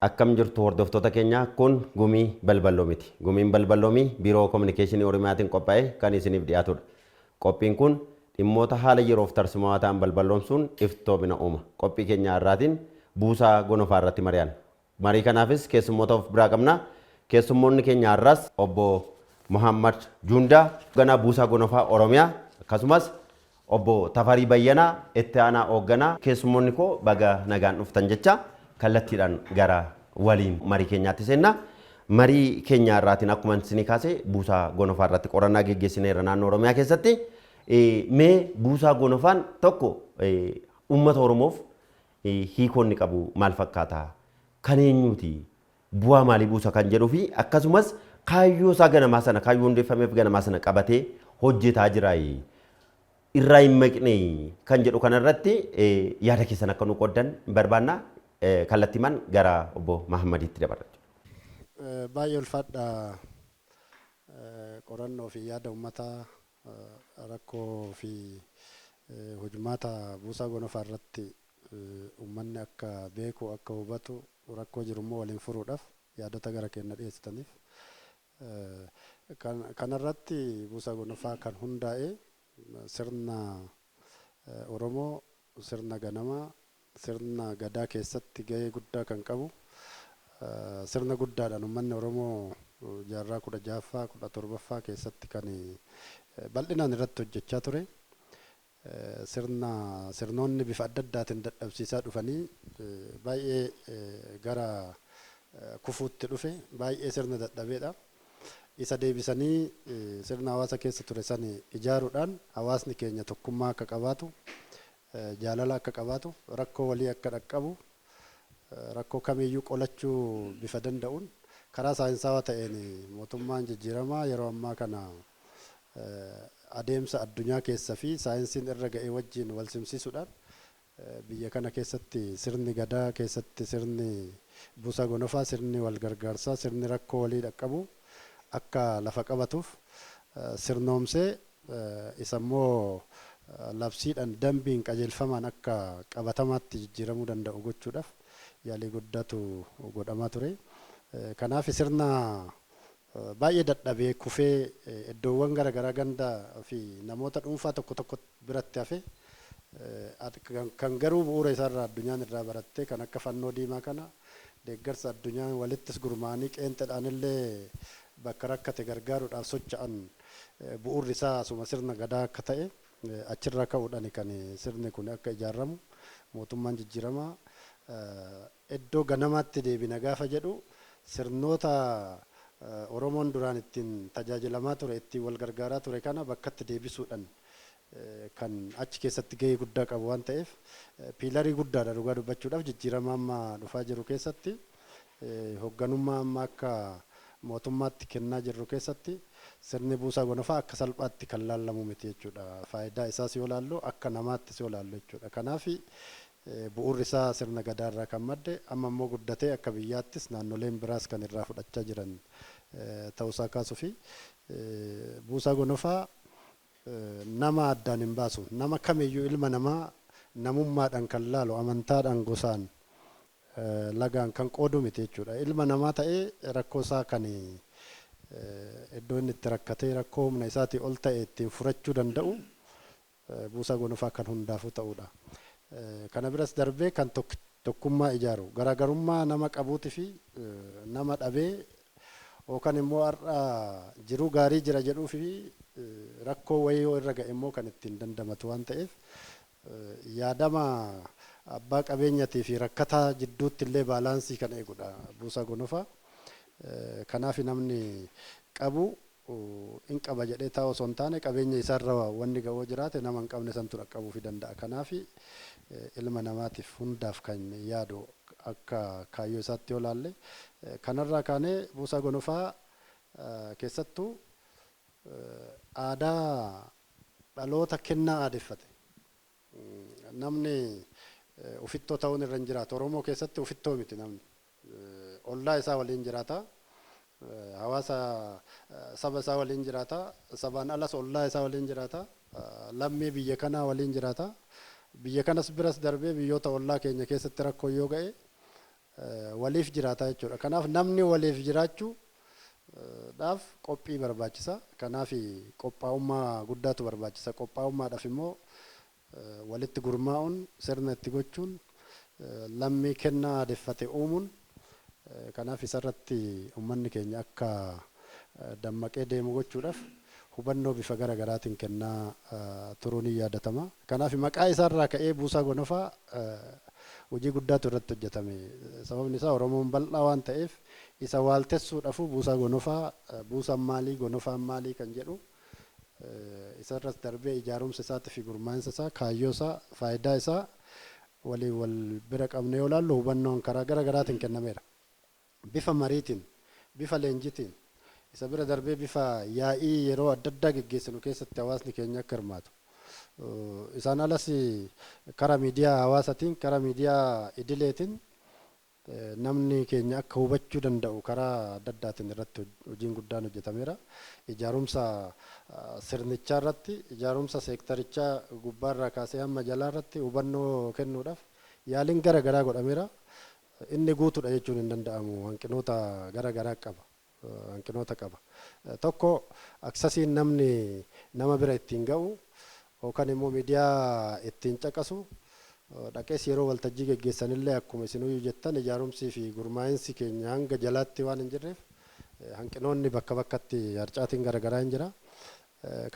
Akkam jirtu hordoftoota keenya? Kun Gumii Balballoomiti. Gumiin Balballoomii Biiroo Kominikeeshinii Oromiyaatiin qophaa'ee kan isiniif dhiyaatudha. Qophiin kun dhimmoota haala yeroof tarsimawaa ta'an balballoomsuun iftoomina uuma. Qophii keenya har'aatiin buusaa gonofaa irratti mari'anna. Marii kanaafis keessummoota of biraa qabna. Keessummoonni keenya har'aas obbo Muhammad Juundaa, hoogganaa buusaa gonofaa Oromiyaa, akkasumas obbo Tafarii Bayyanaa, itti aanaa hoogganaa. Keessummoonni koo baga nagaan dhuftan jecha kallattiidhaan gara waliin marii keenyaatti seenna. Marii keenya har'aatiin akkuma isinii kaase buusaa gonofaa irratti qorannaa geggeessineerra naannoo Oromiyaa keessatti. Mee buusaa gonofaan tokko uummata Oromoof hiikoonni qabu maal fakkaata? Kan eenyuuti? Bu'aa maalii buusa kan jedhuu fi akkasumas kaayyoo isaa ganamaa sana, kaayyoo hundeeffameef ganamaa sana qabatee hojjetaa jira, irraa hin maqne kan jedhu kanarratti yaada keessan akka nu qooddan barbaanna. Kallattiimaan gara obbo Mahammadiitti dabarra. Baay'ee ulfaadha. Qorannoo fi yaada uummataa rakkoo fi hojmaata buusaa gonofaa irratti uummanni akka beeku, akka hubatu, rakkoo jiru immoo waliin furuudhaaf yaadota gara keenya dhiyeessitaniif. Kanarratti buusaa gonofaa kan hundaa'e sirna Oromoo, sirna ganamaa, sirna gadaa keessatti gahee guddaa kan qabu, sirna guddaadhaan uummanni Oromoo jaarraa 16ffaa, 17ffaa keessatti kan bal'inaan irratti hojjechaa ture. Sirna sirnoonni bifa adda addaatiin dadhabsiisaa dhufanii baay'ee gara kufuutti dhufe, baay'ee sirna dadhabeedha. Isa deebisanii sirna hawaasa keessa ture sani ijaaruudhaan hawaasni keenya tokkummaa akka qabaatu, jaalala akka qabaatu, rakkoo walii akka dhaqqabu, rakkoo kamiyyuu qolachuu bifa danda'uun karaa saayinsaawaa ta'een mootummaan jijjiiramaa yeroo ammaa kana adeemsa addunyaa keessa fi saayinsiin irra ga'e wajjin wal simsiisuudhaan biyya kana keessatti sirni gadaa keessatti sirni buusaa gonofaa, sirni wal gargaarsaa, sirni rakkoo walii dhaqqabu akka lafa qabatuuf sirnoomsee, isa immoo labsiidhaan, dambiin, qajeelfamaan akka qabatamaatti jijjiiramuu danda'u gochuudhaaf yaalii guddaatu godhamaa ture. Kanaaf sirna baay'ee dadhabee kufee iddoowwan garaagaraa ganda fi namoota dhuunfaa tokko tokko biratti hafe kan garuu bu'uura isaarraa addunyaan irraa barattee kan akka fannoo diimaa kana deeggarsa addunyaan walittis gurmaa'anii qeenxedhaan illee bakka rakkate gargaaruudhaaf socho'an, bu'uurri isaa asuma sirna gadaa akka ta'e achirraa ka'uudhaan kan sirni kun akka ijaaramu mootummaan jijjiiramaa iddoo ganamaatti deebina gaafa jedhu, sirnoota Oromoon duraan ittiin tajaajilamaa ture, ittiin wal gargaaraa ture kana bakkatti deebisuudhaan kan achi keessatti gahee guddaa qabu waan ta'eef pillarii guddaadha. Dhugaa dubbachuudhaaf, jijjiirama amma dhufaa jiru keessatti, hoogganummaa amma akka mootummaatti kennaa jirru keessatti sirni buusaa gonofaa akka salphaatti kan laallamu miti jechuudha. Faayidaa isaas yoo laallu, akka namaattis yoo laallu jechuudha. Kanaaf bu'uurri isaa sirna gadaarraa kan madde, amma immoo guddatee akka biyyaattis naannoleen biraas kan irraa fudhachaa jiran ta'uusaa kaasuu fi buusaa gonofaa nama addaan hin baasu. Nama kamiyyuu, ilma namaa namummaadhaan kan laalu, amantaadhaan, gosaan, lagaan kan qoodu miti jechuudha. Ilma namaa ta'ee rakkoo isaa kan iddoo inni itti rakkatee rakkoo humna isaatii ol ta'e ittiin furachuu danda'u buusaa gonofaa kan hundaafuu ta'uudha. Kana biras darbee kan tokkummaa ijaaru, garaagarummaa nama qabuutii fi nama dhabee yookaan immoo har'a jiruu gaarii jira jedhuu fi rakkoo wayii yoo irra ga'e immoo kan ittiin dandamatu waan ta'eef, yaadama abbaa qabeenyatii fi rakkataa jidduutti illee baalaansii kan eegudha buusaa gonofaa. Kanaaf namni qabu in qaba jedhee taa'u osoo hin taane, qabeenya isaarra wanni ga'oo jiraate nama hin qabne santu dhaqqabuufii danda'a. Kanaaf ilma namaatiif hundaaf kan yaadu akka kaayyoo isaatti yoo laalle, kanarraa kaanee buusaa gonofaa keessattuu aadaa dhaloota kennaa aadeffate. Namni ufittoo ta'uun irra hin jiraatu. Oromoo keessatti ufittoo miti namni. Ollaa isaa waliin jiraata. Hawaasa saba isaa waliin jiraata. Sabaan alas ollaa isaa waliin jiraata. Lammii biyya kanaa waliin jiraata. Biyya kanas biras darbee biyyoota ollaa keenya keessatti rakkoo yoo ga'e Waliif jiraata jechuudha. Kanaaf namni waliif jiraachuu dhaaf qophii barbaachisa. Kanaaf qophaa'ummaa guddaatu barbaachisa. Qophaa'ummaadhaaf immoo walitti gurmaa'uun, sirna itti gochuun, lammii kennaa aadeffate uumuun, kanaaf isarratti uummanni keenya akka dammaqee deemu gochuudhaaf hubannoo bifa gara garaatiin kennaa turuun ni yaadatama. Kanaaf maqaa isaarraa ka'ee buusaa gonofaa hojii guddaatu irratti hojjetame. Sababni isaa Oromoon bal'aa waan ta'eef isa waaltessuudhaaf buusaa gonofaa, buusaan maalii, gonofaan maalii kan jedhu isarras darbee ijaarumsa isaatii fi gurmaa'insa isaa, kaayyoo isaa, faayidaa isaa waliin wal bira qabne yoo ilaallu hubannoon karaa gara garaatiin kennameera. Bifa mariitiin, bifa leenjitiin, isa bira darbee bifa yaa'ii yeroo adda addaa geggeessinu keessatti hawaasni keenya akka hirmaatu. Isaan alas karaa miidiyaa hawaasaatiin, karaa miidiyaa idileetiin namni keenya akka hubachuu danda'u karaa adda addaatiin irratti hojiin guddaan hojjetameera. Ijaarumsa sirnichaa irratti, ijaarumsa seektarichaa gubbaarraa kaasee hamma jalaa irratti hubannoo kennuudhaaf yaaliin gara garaa godhameera. Inni guutuudha jechuun hin danda'amu. Hanqinoota gara garaa qaba. Hanqinoota qaba. Tokko, aksasiin namni nama bira ittiin ga'u yookaan immoo miidiyaa ittiin caqasu, dhaqees yeroo waltajjii geggeessanillee, akkuma isinuyyuu jettan, ijaarumsii fi gurmaa'insi keenya hanga jalaatti waan hin jirreef hanqinoonni bakka bakkatti harcaatiin garaagaraa hin jira.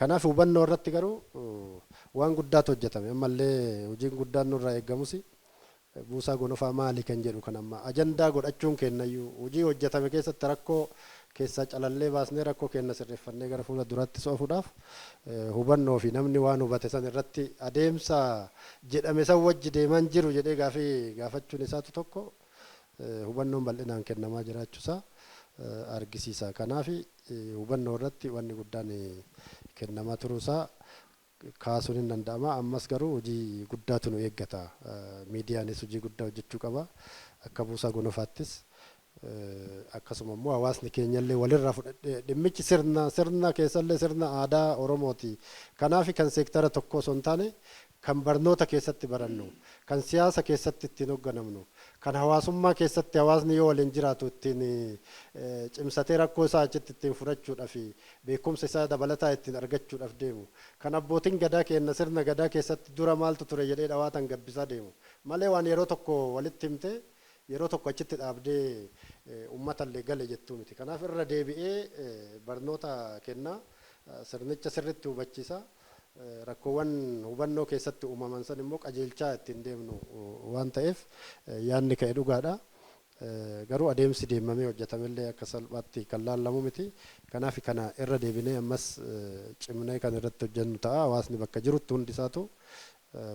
Kanaaf hubannoo irratti garuu waan guddaatu hojjetame. Ammallee hojiin guddaan nurraa eeggamus buusaa gonofaa maali kan jedhu kan amma ajandaa godhachuun kennayyuu hojii hojjetame keessatti rakkoo keessaa calallee baasnee, rakkoo keenya sirreeffannee gara fuula duraatti soofuudhaaf hubannoo fi namni waan hubate san irratti adeemsa jedhame san wajji deemaan jiru jedhee gaafii gaafachuun isaatu tokko hubannoon bal'inaan kennamaa jiraachuusaa argisiisa. Kanaaf hubannoo irratti wanni guddaan kennamaa turuusaa kaasuun hin danda'ama. Ammas garuu hojii guddaatu nu eeggata. Miidiyaanis hojii guddaa hojjechuu qaba. Akka buusaa gonofaattis akkasuma immoo hawaasni keenyallee walirraa fudhadhee dhimmichi sirna keessallee sirna aadaa Oromooti. Kanaaf kan seektara tokko osoo hin taane kan barnoota keessatti barannu, kan siyaasa keessatti ittiin hoogganamnu, kan hawaasummaa keessatti hawaasni yoo waliin jiraatu ittiin cimsatee rakkoo isaa achitti ittiin furachuudhaaf beekumsa isaa dabalataa ittiin argachuudhaaf deemu, kan abbootiin gadaa keenya sirna gadaa keessatti dura maaltu ture jedhee dhawaatan gabbisaa deemu malee waan yeroo tokko walitti himtee yeroo tokko achitti dhaabdee uummatallee gale jettuu miti. Kanaaf irra deebi'ee barnoota kennaa, sirnicha sirriitti hubachiisa. Rakkoowwan hubannoo keessatti uumaman san immoo qajeelchaa ittiin deemnu waan ta'eef yaadni ka'e dhugaadha. Garuu adeemsi deemamee hojjetamellee akka salphaatti kan laallamu miti. Kanaaf kana irra deebinee ammas cimnee kan irratti hojjennu ta'a. Hawaasni bakka jirutti hundi isaatu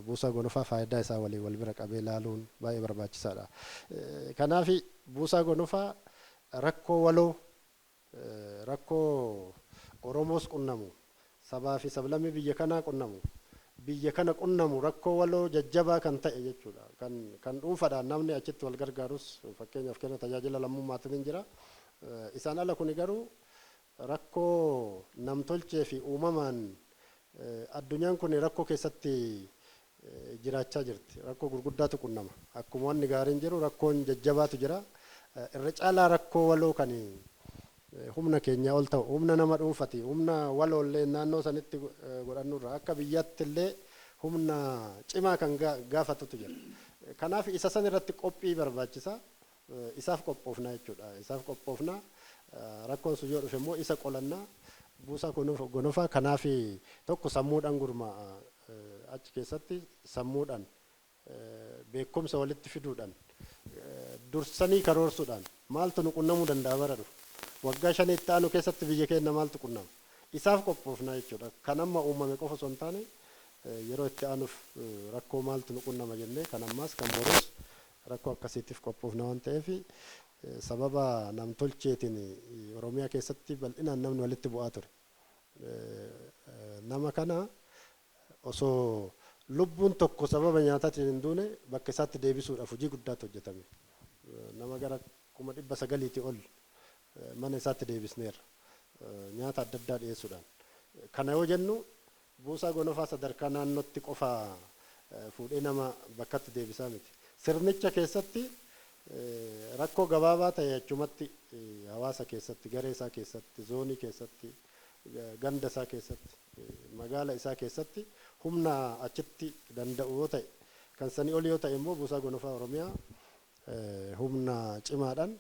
buusaa gonofaa faayidaa isaa waliin wal bira qabee laaluun baay'ee barbaachisaadha. Kanaaf buusaa gonofaa rakkoo waloo, rakkoo Oromoos qunnamu, sabaa fi sablammii biyya kanaa qunnamu, biyya kana qunnamu, rakkoo waloo jajjabaa kan ta'e jechuudha. Kan dhuunfaadhaan namni achitti wal gargaarus fakkeenyaaf kenna tajaajila lammummaatiin hin jira. Isaan ala kuni garuu rakkoo namtolchee fi uumamaan addunyaan kun rakkoo keessatti jiraachaa jirti. Rakkoo gurguddaatu qunnama. Akkuma wanni gaariin jiru rakkoon jajjabaatu jira. Irra caalaa rakkoo waloo kan humna keenyaa ol ta'u, humna nama dhuunfati, humna waloollee naannoo sanitti godhannurra akka biyyaatti illee humna cimaa kan gaafatutu jira. Kanaaf isa san irratti qophii barbaachisa. Isaaf qophoofna jechuudha. Isaaf qophoofna. Rakkoon sun yoo dhufe immoo isa qolannaa. Buusaa gonofaa kanaaf tokko sammuudhaan gurmaa'a. Achi keessatti sammuudhaan, beekumsa walitti fiduudhaan, dursanii karoorsuudhaan maaltu nu qunnamuu danda'a bara dhufu. Waggaa 5 itti aanu keessatti biyya keenya maaltu qunnama. Isaaf qophoofna jechuudha. Kan amma uumame qofa osoo hin taane yeroo itti aanuuf rakkoo maaltu nu qunnama jennee kan ammaas kan boruus rakkoo akkasiitiif qophoofna waan ta'eef, sababa namtolcheetiin Oromiyaa keessatti bal'inaan namni walitti bu'aa ture. Nama kana osoo lubbuun tokko sababa nyaataatiin hin duune bakka isaatti deebisuudhaaf hojii guddaatu hojjetame. Nama gara 900,000 ol mana isaatti deebisneerra. Nyaata adda addaa dhiyeessuudhaan. Kana yoo jennu buusaa gonofaa sadarkaa naannootti qofa fuudhee nama bakkatti deebisaa miti. Sirnicha keessatti Rakkoo gabaabaa ta'e achumatti hawaasa keessatti, garee isaa keessatti, zoonii keessatti, ganda isaa keessatti, magaala isaa keessatti humna achitti danda'u yoo ta'e, kan sanii ol yoo ta'e immoo Buusaa Gonofaa Oromiyaa humna cimaadhaan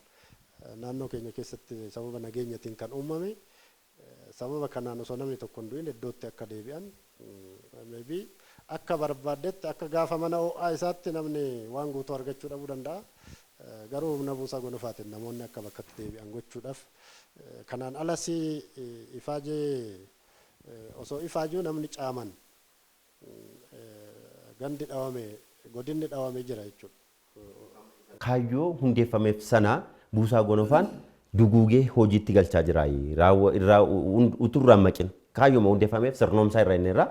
naannoo keenya keessatti sababa nageenyatiin kan uumame, sababa kanaan osoo namni tokko hin du'in iddootti akka deebi'an, maybe akka barbaaddetti akka gaafa mana ho'aa isaatti namni waan guutuu argachuu dhabuu danda'a. Garuu humna Buusaa Gonofaatiin namoonni akka bakkatti deebi'an gochuudhaaf, kanaan alas ifaajee osoo ifaajuu namni caaman, gandi dhawame, godinni dhawame jira jechuudha. Kaayyoo hundeeffameef sana Buusaa Gonofaan duguugee hojiitti galchaa jira. Irraa utuu irraa maqin kaayyooma hundeeffameef sirnoomsaa irra inni irraa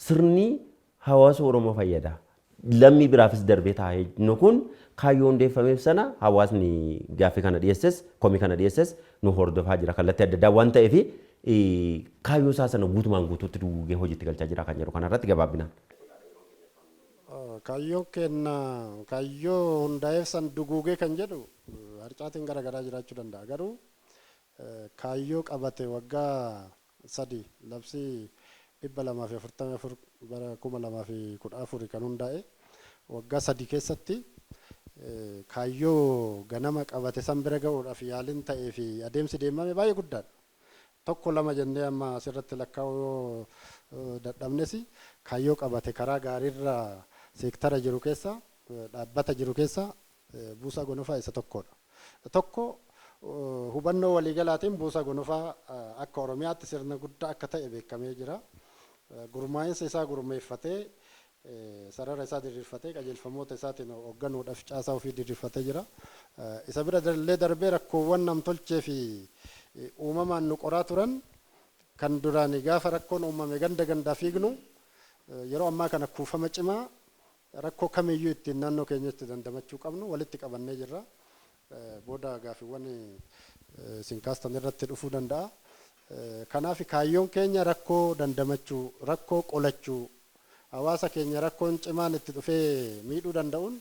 sirni hawaasa Oromoo fayyada. Lammii biraafis darbee taa'ee inni kun kaayyoo hundeeffameef sana hawaasni gaaffii kana dhiyeesses, komii kana dhiyeesses nu hordofaa jira kallattii adda addaa waan ta'eef, kaayyoo isaa sana guutumaan guutuutti duguugee hojiitti galchaa jira kan jedhu kanarratti gabaabbinaan. Kaayyoon kenna kaayyoo hundaa'eef san duguugee kan jedhu harcaatiin garaagaraa jiraachuu danda'a. Garuu kaayyoo qabate waggaa 3, labsii 244 bara 2014 kan hundaa'e, waggaa 3 keessatti kaayyoo ganama qabate san bira ga'uudhaaf yaaliin ta'ee fi adeemsi deemame baay'ee guddaadha. Tokko lama jennee amma asirratti lakkaa'uu yoo dadhabnes, kaayyoo qabate karaa gaariirra seektara jiru keessa, dhaabbata jiru keessa Buusaa Gonofaa isa tokkodha. Tokko, hubannoo waliigalaatiin Buusaa Gonofaa akka Oromiyaatti sirna guddaa akka ta'e beekamee jira. Gurmaa'insa isaa gurmeeffatee, sarara isaa diriirfatee, qajeelfamoota isaatiin hoogganuudhaaf caasaa ofii diriirfatee jira. Isa bira illee darbee rakkoowwan namtolchee fi uumamaan nu qoraa turan, kan duraan gaafa rakkoon uumame ganda gandaa fiignu, yeroo ammaa kana kuufama cimaa rakkoo kamiyyuu ittiin naannoo keenyatti dandamachuu qabnu walitti qabannee jirra. Booda gaaffiiwwan isin kaastan irratti dhufuu danda'a. Kanaaf kaayyoon keenya rakkoo dandamachuu, rakkoo qolachuu, hawaasa keenya rakkoon cimaan itti dhufee miidhuu danda'uun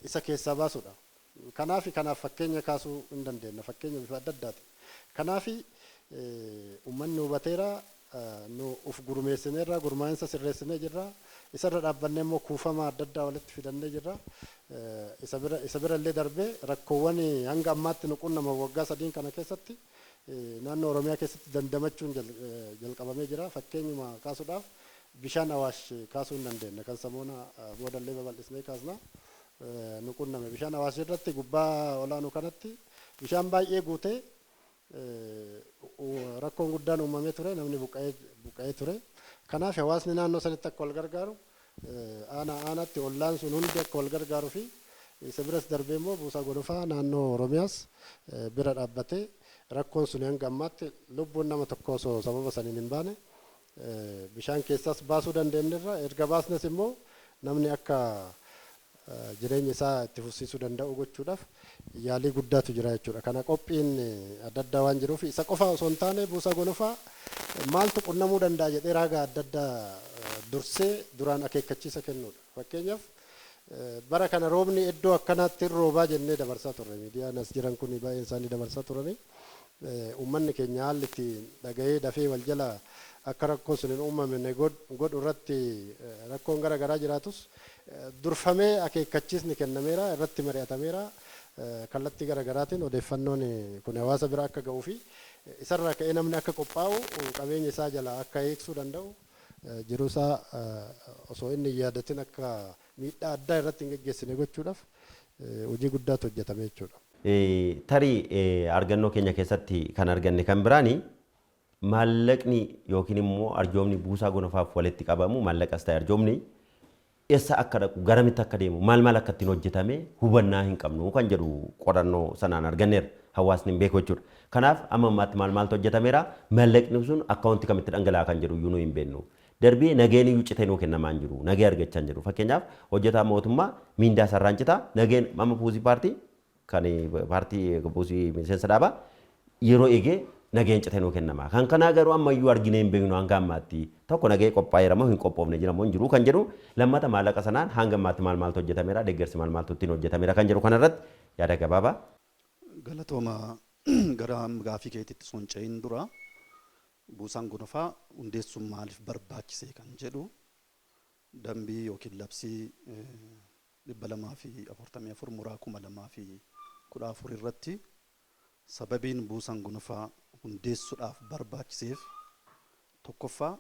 isa keessaa baasudha. Kanaaf fakkeenya kaasuu hin dandeenya. Fakkeenya bifa adda addaati. Kanaaf uummanni hubateera, nu uf gurmeessineerra, gurmaa'insa sirreessinee jirra. Isarra dhaabbannee immoo kuufama adda addaa walitti fidannee jirra. Isa bira illee darbee rakkoowwan hanga ammaatti nu qunnaman waggaa 3n kana keessatti naannoo Oromiyaa keessatti dandamachuun jalqabamee jira. Fakkeenyuma kaasuudhaaf bishaan Awaash kaasuu hin dandeenya. Kan samoona boodallee babal'isnee kaasna. Nu qunname bishaan Awaash irratti gubbaa olaanu kanatti bishaan baay'ee guutee rakkoon guddaan uumamee ture, namni buqqa'ee ture. Kanaaf hawaasni naannoo sanitti akka wal gargaaru, aanaa aanaatti ollaan sun hundi akka wal gargaaruu fi isa biras darbee immoo Buusaa Gonofaa naannoo Oromiyaas bira dhaabbatee rakkoon sun hanga ammaatti lubbuun nama tokko osoo sababa saniin hin baane bishaan keessaas baasuu dandeenyerra. Erga baasnes immoo namni akka jireenya isaa itti fufsiisuu danda'u gochuudhaaf yaalii guddaatu jira jechuudha. Kana qophiin adda addaa waan jiruuf, isa qofa osoo hin taane Buusaa Gonofaa maaltu qunnamuu danda'a jedhee raaga adda addaa dursee duraan akeekkachiisa kennuudha. Fakkeenyaaf bara kana roobni iddoo akkanaatti hin roobaa jennee dabarsaa turre. Miidiyaan as jiran kun baay'een isaanii dabarsaa turani. Uummanni keenya haalli itti dhagahee dafee wal jala akka rakkoon sun hin uumamne godhu irratti rakkoon gara garaa jiraatus, durfamee akeekkachiisni kennameera, irratti mari'atameera. Kallattii gara garaatiin odeeffannoon kun hawaasa bira akka ga'uu fi isarraa ka'ee namni akka qophaa'u, qabeenya isaa jala akka eegsuu danda'u, jiruu isaa osoo inni hin yaadatin akka miidhaa addaa irratti hin geggeessine gochuudhaaf hojii guddaatu hojjetame jechuudha. Tarii argannoo keenya keessatti kan arganne kan biraani, maallaqni yookiin immoo arjoomni Buusaa Gonofaaf walitti qabamu, maallaqas ta'e arjoomni, eessa akka dhaqu, garamitti akka deemu, maal maal akka ittiin hojjetame hubannaa hin qabnu kan jedhu qorannoo sanaan arganneerra. Hawaasni hin beeku jechuudha. Kanaaf amma ammaatti maal maaltu hojjetameera, maallaqni sun akkaawuntii kamitti dhangala'a kan jedhu iyyuu nu hin beeknu. Darbee nageen iyyuu citee nuu kennamaa hin jiru. Nagee argachaa hin jiru. Fakkeenyaaf hojjetaa mootummaa miindaa sarraan citaa, nageen amma puusii paartii kan paartii buusii miseensa dhaabaa yeroo eegee Nageen citee nuu kennama. Kan kanaa garuu ammayyuu arginee hin beeknu hanga ammaatti. Tokko nagee qophaa'eera moo hin qophoofne jira moo hin jiru kan jedhu, lammata maallaqa sanaan hanga ammaatti maal maaltu hojjetameera, deeggarsi maal maaltu ittiin hojjetameera kan jedhu kanarratti yaada gabaabaa. Galatooma. Gara gaafii keetitti osoo hin ce'in dura, buusaan gonofaa hundeessuun maaliif barbaachise kan jedhu, dambii yookiin labsii 244/2014 irratti sababiin buusaan gonofaa hundeessuudhaaf barbaachiseef, tokkoffaa,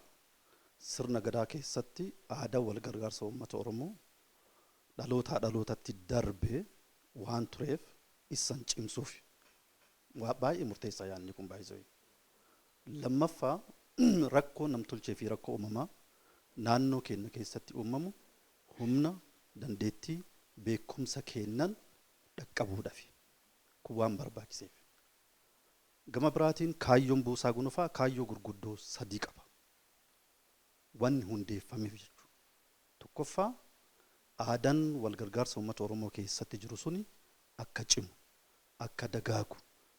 sirna gadaa keessatti aadaa wal gargaarsa uummata Oromoo dhalootaa dhalootatti darbe waan tureef isan cimsuuf waa baay'ee murteessaa yaadni kun baay'ee. Lammaffaa, rakkoo namtolchee fi rakkoo uumamaa naannoo keenya keessatti uumamu humna, dandeettii, beekumsa kennan dhaqqabuudhaaf kun waan barbaachiseef. Gama biraatiin kaayyoon buusaa gonofaa kaayyoo gurguddoo sadii qaba. Wanni hundeeffameef jechuudha. Tokkoffaa, aadaan wal gargaarsa uummata Oromoo keessatti jiru suni akka cimu, akka dagaagu,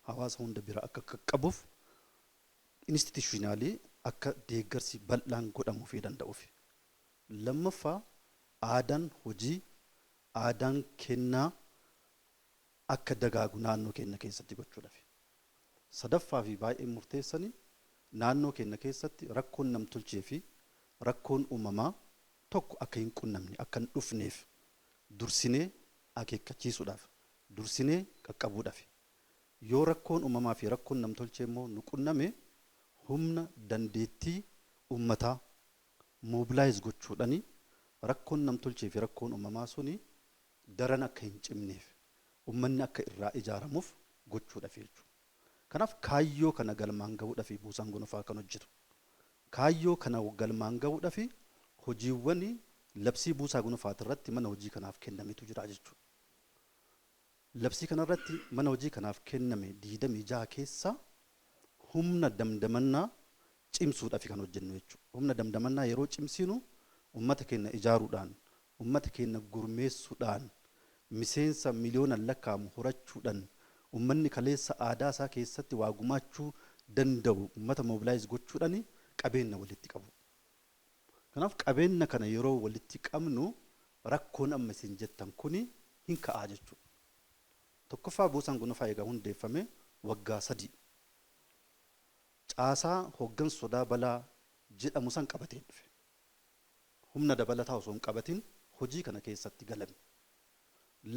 hawaasa hunda bira akka qaqqabuuf institutionally akka deeggarsi bal'aan godhamuufii danda'uuf. Lammaffaa, aadaan hojii, aadaan kennaa akka dagaagu naannoo keenya keessatti gochuudhaaf. Sadaffaa fi baay'ee murteessani, naannoo keenya keessatti rakkoon namtolchee fi rakkoon uumamaa tokko akka hin qunnamne, akka hin dhufneef dursinee akeekkachiisuudhaaf, dursinee qaqqabuudhaaf. Yoo rakkoon uumamaa fi rakkoon namtolchee immoo nu qunname, humna dandeettii uummataa mobilize gochuudhaani rakkoon namtolchee fi rakkoon uumamaa suni daran akka hin cimneef uummanni akka irraa ijaaramuuf gochuudhaaf jechuudha. Kanaaf kaayyoo kana galmaan gahuudhaaf buusaan gonofaa kan hojjetu. Kaayyoo kana galmaan gahuudhaaf hojiiwwan labsii buusaa gonofaati irratti mana hojii kanaaf kennametu jira jechuudha. Labsii kanarratti mana hojii kanaaf kenname 26 keessa humna damdamannaa cimsuudhaaf kan hojjennu jechuudha. Humna damdamannaa yeroo cimsinu uummata keenya ijaaruudhaan, uummata keenya gurmeessuudhaan, miseensa miliyoonaan lakkaa'amu horachuudhaan, uummanni kaleessa aadaa isaa keessatti waa gumaachuu danda'u uummata mobilize gochuudhaan qabeenya walitti qabu. Kanaaf qabeenya kana yeroo walitti qabnu rakkoon amma isin jettan kuni hin ka'aa jechuudha. Tokkoffaa, buusaan gonofaa egaa hundeeffame waggaa 3. Caasaa hooggansa sodaa balaa jedhamu san qabatee dhufe. Humna dabalataa osoo hin qabatin hojii kana keessatti galame.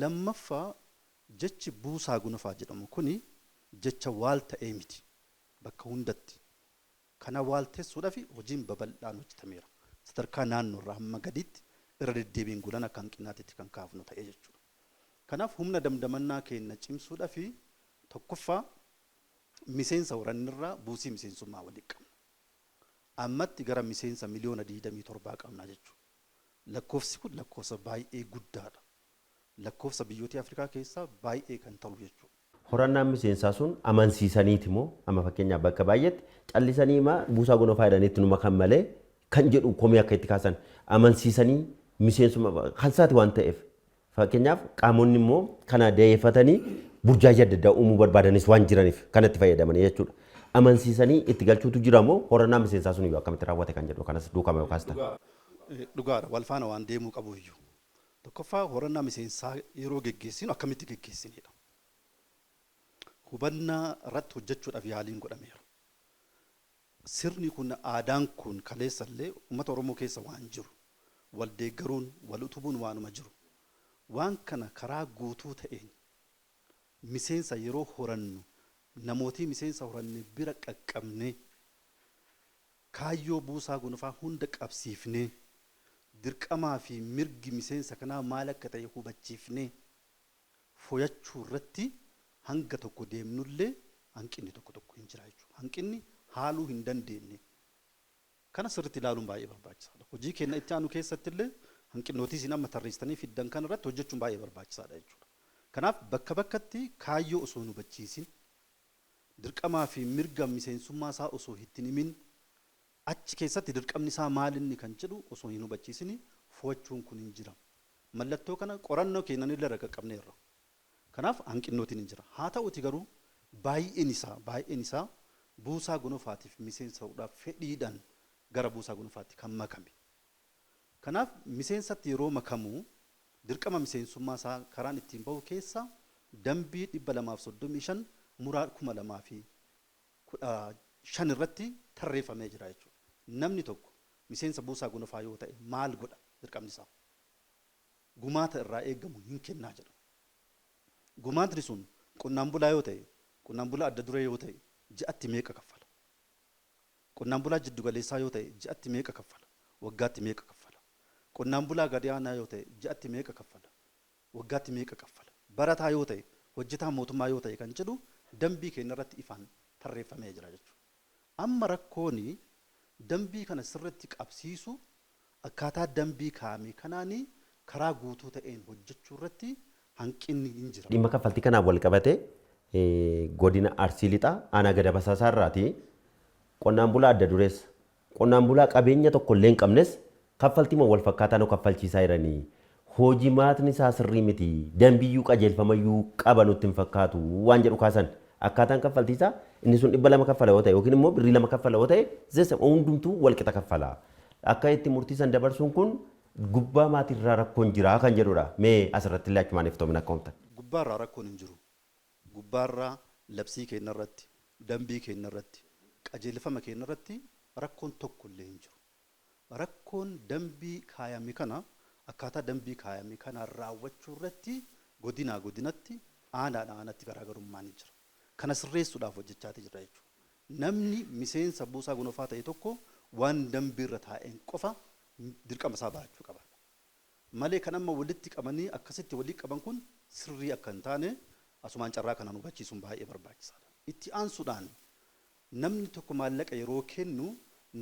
Lammaffaa, jechi buusaa gonofaa jedhamu kuni jecha waal ta'ee miti bakka hundatti. Kana waaltessuudhaaf hojiin babal'aan hojjetameera. Sadarkaa naannoorraa hamma gaditti irra deddeebiin gulan akka hanqinaatitti kan kaafnu ta'ee jechuudha. Kanaaf humna damdamannaa keenya cimsuudhaaf tokkoffaa miseensa horannirraa buusii miseensummaa waliin qabna. Ammatti gara miseensa miliyoona 27 qabna jechuudha. Lakkoofsi kun lakkoofsa baay'ee guddaadha. Lakkoofsa biyyoota Afrikaa keessaa baay'ee kan ta'u jechuudha. Horannaan miseensaa sun amansiisaniiti moo, amma fakkeenyaaf bakka baay'eetti callisanii maa buusaa gonofaa jedhaniitti numa kan malee kan jedhu komii akka itti kaasan, amansiisanii miseensuma kan isaati waan ta'eef, fakkeenyaaf qaamonni immoo kana da'eeffatanii burjaajii adda addaa uumuu barbaadanis waan jiraniif kanatti fayyadamanii jechuudha. Amansiisanii itti galchuutu jira moo, horannaa miseensaa sun iyyuu akkamitti raawwate kan jedhu kanas duukama yookaas ta'a. Dhugaadha, wal faana waan deemuu qabu iyyuu. Tokkoffaa, horannaa miseensaa yeroo geggeessinu akkamitti geggeessinedha. Hubannaa irratti hojjechuudhaaf yaaliin godhameera. Sirni kun, aadaan kun kaleessallee uummata Oromoo keessa waan jiru, wal deeggaruun, wal utubuun waanuma jiru. Waan kana karaa guutuu ta'een miseensa yeroo horannu, namootii miseensa horanne bira qaqqabnee, kaayyoo buusaa gonofaa hunda qabsiifnee, dirqamaa fi mirgi miseensa kanaa maal akka ta'e hubachiifnee foyachuu irratti hanga tokko deemnullee hanqinni tokko tokko hin jira jechuudha. Hanqinni haaluu hin dandeenye. Kana sirriitti ilaaluun baay'ee barbaachisaadha. Hojii keenya itti aanu keessatti illee hanqinnootii isin amma tarreessitanii fiddan kana irratti hojjechuun baay'ee barbaachisaadha jechuudha. Kanaaf bakka bakkatti kaayyoo osoo hin hubachiisin, dirqamaa fi mirga miseensummaa isaa osoo ittiin himin, achi keessatti dirqamni isaa maal inni kan jedhu osoo hin hubachiisin fo'achuun kun hin jira. Mallattoo kana qorannoo keenyan illee irra qaqqabneerra. Kanaaf hanqinnootiin hin jira. Haa ta'uti garuu baay'een isaa Buusaa Gonofaatiif miseensa ta'uudhaaf fedhiidhaan gara Buusaa Gonofaatti kan makame. Kanaaf miseensatti yeroo makamu dirqama miseensummaa isaa karaan ittiin bahu keessa dambii 235 muraa 2015 irratti tarreeffamee jira jechuudha. Namni tokko miseensa Buusaa Gonofaa yoo ta'e maal godha dirqamni isaa? Gumaata irraa eegamu hin kennaa jedha. Gumaatni sun qonnaan bulaa yoo ta'e, qonnaan bulaa adda duree yoo ta'e ji'atti meeqa kaffala? Qonnaan bulaa jiddu galeessaa yoo ta'e ji'atti meeqa kaffala? Waggaatti meeqa kaffala? Qonnaan bulaa gadi aanaa yoo ta'e ji'atti meeqa kaffala? Waggaatti meeqa kaffala? Barataa yoo ta'e, hojjetaa mootummaa yoo ta'e kan jedhu dambii keenya irratti ifaan tarreeffamee jira jechuudha. Amma rakkooni dambii kana sirriitti qabsiisu akkaataa dambii kaa'ame kanaanii karaa guutuu ta'een hojjechuu irratti hanqinni hin jira. Dhimma kaffaltii kanaan wal qabatee godina Arsii Lixaa aanaa Gadab Hasaasaa irraati qonnaan bulaa adda dureessa qonnaan bulaa qabeenya tokko illee hin qabnes kaffaltii wal fakkaataa nu kaffalchiisaa jiranii. Hojii maatni isaa sirrii miti, dambiyyuu qajeelfamayyuu qaba nutti hin fakkaatu waan jedhu kaasan. Akkaataan kaffaltii isaa inni sun 200 kaffala yoo ta'e yookiin immoo birrii 2 kaffala yoo ta'e zesa hundumtuu wal qixa kaffala. Akka itti murtii san dabarsuun kun gubbaa maatiirraa rakkoon jira kan jedhudha. Mee asirratti illee achumaan iftoomina akka uumtan. Gubbaarraa rakkoon hin jiru. Gubbaarraa labsii keenya irratti, dambii keenya irratti, qajeelfama keenya irratti rakkoon tokko illee hin jiru. Rakkoon dambii kaayame kana akkaataa dambii kaayame kana raawwachuu irratti godinaa godinatti, aanaadhaa aanatti garaagarummaan hin jira. Kana sirreessuudhaaf hojjechaa jira jechuudha. Namni miseensa Buusaa Gonofaa ta'e tokko waan dambiirra taa'een qofa dirqama isaa bahachuu qaba. Malee kan amma walitti qabanii akkasitti walitti qaban kun sirrii akka hin taane asumaan carraa kanaan hubachiisuun baay'ee barbaachisaadha. Itti aansuudhaan namni tokko maallaqa yeroo kennu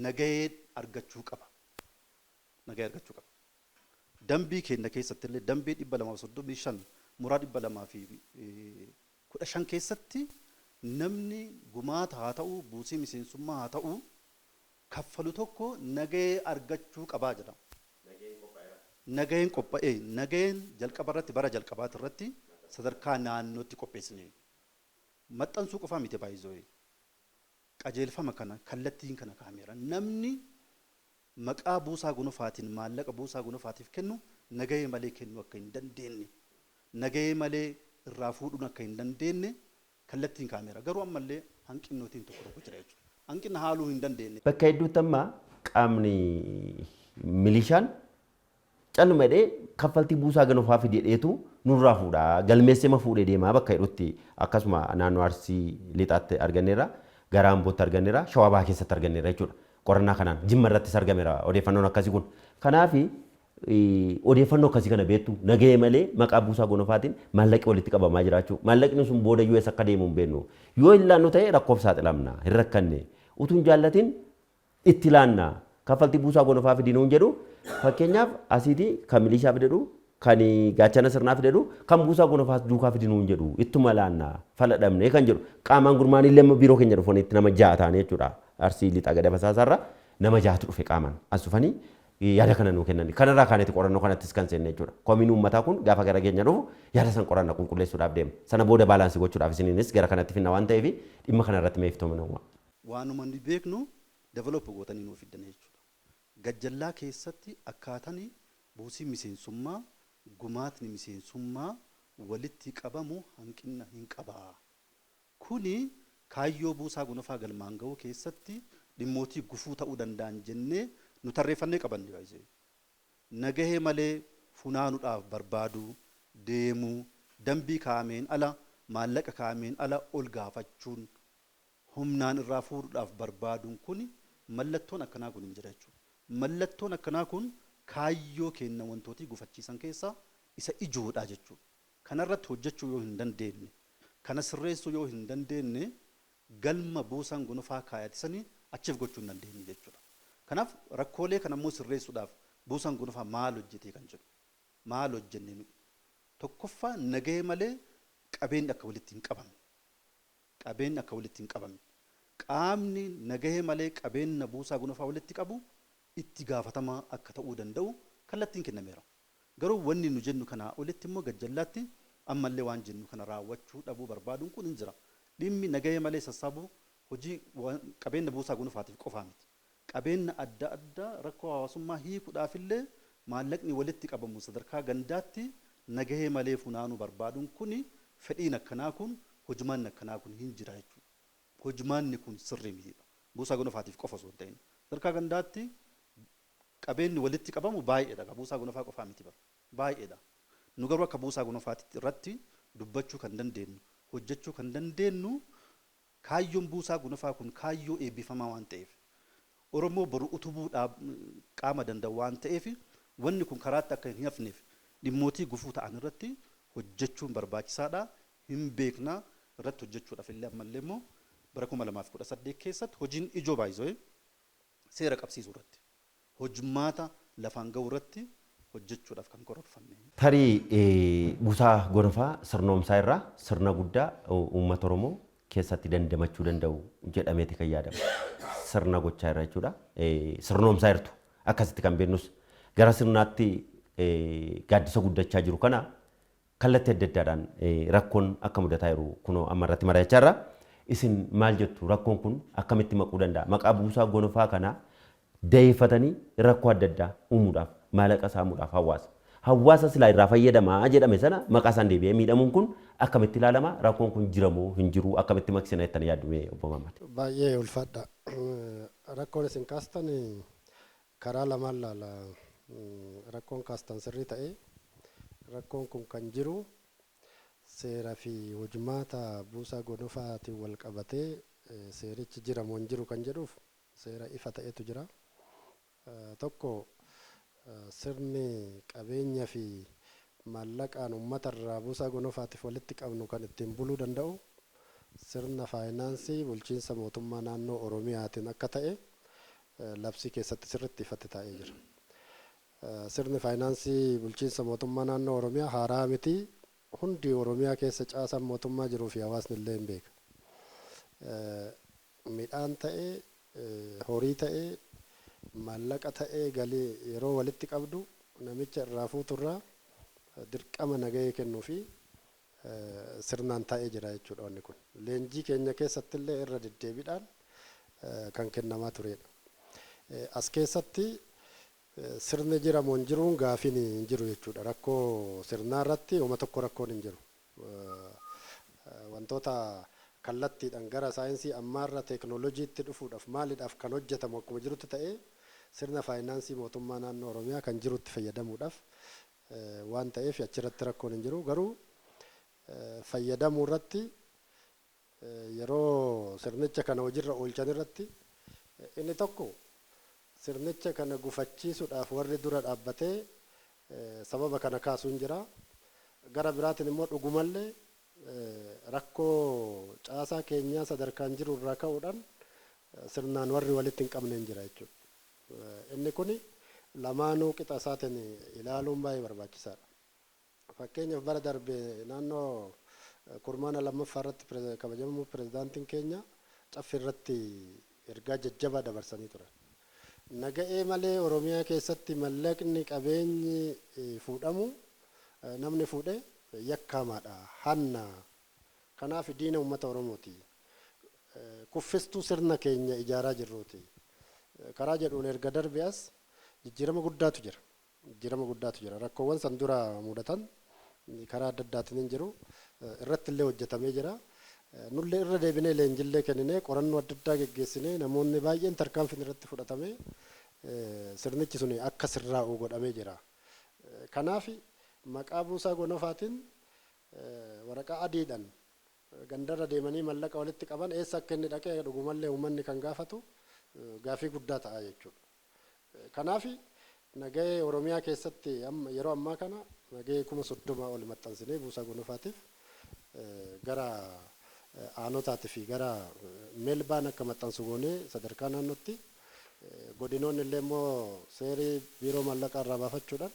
nagahee argachuu qaba. Nagahee argachuu qaba. Dambii keenya keessatti illee dambii 235 muraa 215 keessatti namni gumaata haa ta'u buusii miseensummaa haa ta'u kaffalu tokko nagahee argachuu qabaa jedha. Nagaheen qophaa'ee nagaheen jalqaba irratti bara jalqabaati irratti sadarkaa naannootti qopheessine. Maxxansuu qofaa miti baay'isoo. Qajeelfama kana kallattiin kana kaameera. Namni maqaa Buusaa Gonofaatiin maallaqa Buusaa Gonofaatiif kennu nagahee malee kennuu akka hin dandeenye, nagahee malee irraa fuudhuun akka hin dandeenye kallattiin kaameera. Garuu ammallee hanqinnootiin tokko tokko jira jechuudha. Hanqina haaluu hin dandeenye. Bakka hedduutti amma qaamni milishaan calluma jedhee kaffaltii Buusaa Gonofaa fidee nurraa fuudhaa galmeessee ma fuudhee deemaa bakka jedhutti akkasuma naannoo Arsii Lixaatti arganneerra, gara Ambootti arganneerra, Shawaa Bahaa keessatti arganneerra jechuudha. Qorannaa kanaan Jimma irrattis argameera odeeffannoon akkasii kun. Kanaaf odeeffannoo akkasii kana beektu nagahee malee maqaa Buusaa Gonofaatiin maallaqi walitti qabamaa jiraachuu, maallaqni sun booda yoo eessa akka deemu hin beeknu. Yoo hin laannu ta'e rakkoof saaxilamna, hin rakkanne. Utuu hin jaallatin itti laanna. Kaffaltii Buusaa Gonofaa fidi nuun jedhu, fakkeenyaaf asiitii kan milishaa fidedhu, kan gaachana sirnaa fidedhu, kan Buusaa Gonofaas duukaa fidi nuun jedhu, ittuma laanna fala dhabne kan jedhu. Qaamaan gurmaanii illee biiroo keenya dhufanitti nama 6 ta'anii jechuudha. Arsii Lixaa Gadab Hasaasaarra nama 6tu dhufe qaamaan as dhufanii yaada kana nuu kennan. Kanarraa kaaneeti qorannoo kanattis kan seenne jechuudha. Komiin uummataa kun gaafa gara keenya dhufu yaada san qoranna qulqulleessuudhaaf deema. Sana booda baalaansii gochuudhaaf isiniinis gara kanatti finna waan ta'eef dhimma kanarratti mee iftoomina uumaa. Waanuma nu beeknu develop gootanii nuu fiddan jechuudha. Gajjallaa keessatti akkaataan buusii miseensummaa, gumaatni miseensummaa walitti qabamu hanqina hin qabaa. Kuni kaayyoo Buusaa Gonofaa galmaan ga'uu keessatti dhimmootii gufuu ta'uu danda'an jennee nu tarreeffannee qabanne baay'isee. Nagahee malee funaanuudhaaf barbaaduu, deemuu, dambii kaa'ameen ala, maallaqa kaa'ameen ala ol gaafachuun, humnaan irraa fuudhuudhaaf barbaaduun kun mallattoon akkanaa kun hin jira jechuudha. Mallattoon akkanaa kun kaayyoo keenya wantootii gufachiisan keessaa isa ijoodha jechuudha. Kanarratti hojjechuu yoo hin dandeenye, kana sirreessuu yoo hin dandeenye, galma Buusaan Gonofaa kaayatisanii achiif gochuu hin dandeenye jechuudha. Kanaaf rakkoolee kana immoo sirreessuudhaaf Buusaan Gonofaa maal hojjetee kan jedhu, maal hojjenne nuyi? Tokkoffaa nagahee malee qabeenyi akka walitti hin qabamne. Qabeenyi akka walitti hin qabamne. Qaamni nagahee malee qabeenya Buusaa Gonofaa walitti qabu itti gaafatamaa akka ta'uu danda'u kallattiin kennameera. Garuu wanni nu jennu kanaa olitti immoo gajjallaatti ammallee waan jennu kana raawwachuu dhabuu barbaaduun kun hin jira. Dhimmi nagahee malee sassaabuu Hojii qabeenya buusaa gonofaatiif qofaa miti. Qabeenya adda addaa rakkoo hawaasummaa hiikuudhaaf illee maallaqni walitti qabamu sadarkaa gandaatti nagahee malee funaanuu barbaaduun kuni, fedhiin akkanaa kun, hojumaanni akkanaa kun hin jira jechuudha. Hojumaanni kun sirrii mitiidha. Buusaa gonofaatiif qofa osoo hin ta'in. Sadarkaa gandaatti qabeenyi walitti qabamu baay'eedha. Buusaa gonofaa qofaa miti bara. Baay'eedha. Nu garuu akka buusaa gonofaatti irratti dubbachuu kan dandeenyu, hojjechuu kan dandeenyu, kaayyoon buusaa gonofaa kun kaayyoo eebbifamaa waan ta'eef, Oromoo boru utubuudhaaf qaama danda'u waan ta'eef, wanni kun karaatti akka hin hafneef dhimmootii gufuu ta'an irratti hojjechuun barbaachisaadha. Hin beeknaa, irratti hojjechuudhaaf illee ammallee immoo bara 2018 keessatti hojiin ijoo baay'isoo seera qabsiisuu irratti, hojmaata lafaan ga'uu irratti hojjechuudhaaf kan karoorfanne. Tarii buusaa gonofaa sirnoomsaa irraa sirna guddaa uummata Oromoo keessatti dandamachuu danda'u jedhameeti kan yaadamu. Sirna gochaa irra jechuudha. Sirnoomsaa jirtu akkasitti kan beeknus gara sirnaatti gaaddisa guddachaa jiru kana kallattii adda addaadhaan rakkoon akka mudataa jiru kunoo amma irratti mari'achaa jirra. Isin maal jettu, rakkoon kun akkamitti maquu danda'a? Maqaa buusaa gonofaa kana dayeeffatanii rakkoo adda addaa uumuudhaaf, maallaqa saamuudhaaf hawaasa. Hawaasa silaa irraa fayyadamaa jedhame sana maqaa isaan deebi'ee miidhamuun kun akkamitti ilaalama? Rakkoon kun jiramoo hin jiru? Akkamitti maqsina jettanii yaaddu obbo Mahammad? Baay'ee ulfaadha. Rakkoon isin kaastan karaa lamaan laala. Rakkoon kaastan sirrii ta'ee, rakkoon kun kan jiru seera fi hojmaata buusaa gonofaatiin wal qabatee seerichi jira moo hin jiru kan jedhuuf seera ifa ta'etu jira. Tokko, sirni qabeenya fi maallaqaan uummata irraa buusaa gonofaatiif walitti qabnu kan ittiin buluu danda'u sirna faayinaansii bulchiinsa mootummaa naannoo Oromiyaatiin akka ta'e labsii keessatti sirriitti ifatti taa'ee jira. Sirni faayinaansii bulchiinsa mootummaa naannoo Oromiyaa haaraa miti, hundi Oromiyaa keessa caasaan mootummaa jiruu fi hawaasni illee hin beeka. Midhaan ta'ee, horii ta'ee, maallaqa ta'ee, galii yeroo walitti qabdu namicha irraa fuuturraa dirqama nagahee kennuu fi sirnaan taa'ee jira jechuudha wanni kun. Leenjii keenya keessatti illee irra deddeebiidhaan kan kennamaa turedha. As keessatti sirni jira moo hin jiruun gaafiin hin jiru jechuudha. Rakkoo sirnaa irratti homa tokko rakkoon hin jiru. Wantoota kallattiidhaan gara saayinsii ammaarra teeknooloojiitti dhufuudhaaf maaliidhaaf kan hojjetamu akkuma jirutti ta'ee, sirna faayinaansii mootummaa naannoo Oromiyaa kan jirutti fayyadamuudhaaf waan ta'eef achirratti rakkoon hin jiru. Garuu fayyadamuu irratti, yeroo sirnicha kana hojiirra oolchan irratti, inni tokko sirnicha kana gufachiisuudhaaf warri dura dhaabbatee sababa kana kaasuun jira. Gara biraatiin immoo dhugumallee rakkoo caasaa keenyaa sadarkaan jiru irraa ka'uudhaan sirnaan warri walitti hin qabne hin jira jechuudha. Inni kuni lamaanuu qixa isaatiin ilaaluun baay'ee barbaachisaadha. Fakkeenyaaf, bara darbe naannoo kurmaana lammaffaa irratti kabajamuu pirezidaantiin keenya Caffee irratti ergaa jajjabaa dabarsanii turan. Naga'ee malee Oromiyaa keessatti mallaqni qabeenyi fuudhamu, namni fuudhe yakkamaadha, hanna. Kanaaf diina uummata Oromooti. Kuffistuu sirna keenya ijaaraa jirruuti. Karaa jedhuun erga darbe as jijjiirama guddaatu jira. Jijjiirama guddaatu jira. Rakkoowwan san dura mudatan karaa adda addaatiin hin jiru. Irratti illee hojjetamee jira. Nullee irra deebinee leenjillee kenninee, qorannoo adda addaa geggeessinee, namoonni baay'een tarkaanfiin irratti fudhatamee, sirnichi sun akka sirraa'u godhamee jira. Kanaaf maqaa buusaa gonofaatiin waraqaa adiidhaan gandarra deemanii mallaqa walitti qaban eessa akka inni dhaqee dhugumallee uummanni kan gaafatu gaafii guddaa ta'a jechuudha. Kanaaf nagahee Oromiyaa keessatti yeroo ammaa kana nagahee 30,000 ol maxxansinee buusaa gonofaatiif gara aanotaatii fi gara meelbaan akka maxxansu goonee, sadarkaa naannootti godinoonni illee immoo seerii biiroo maallaqaa irraa baafachuudhaan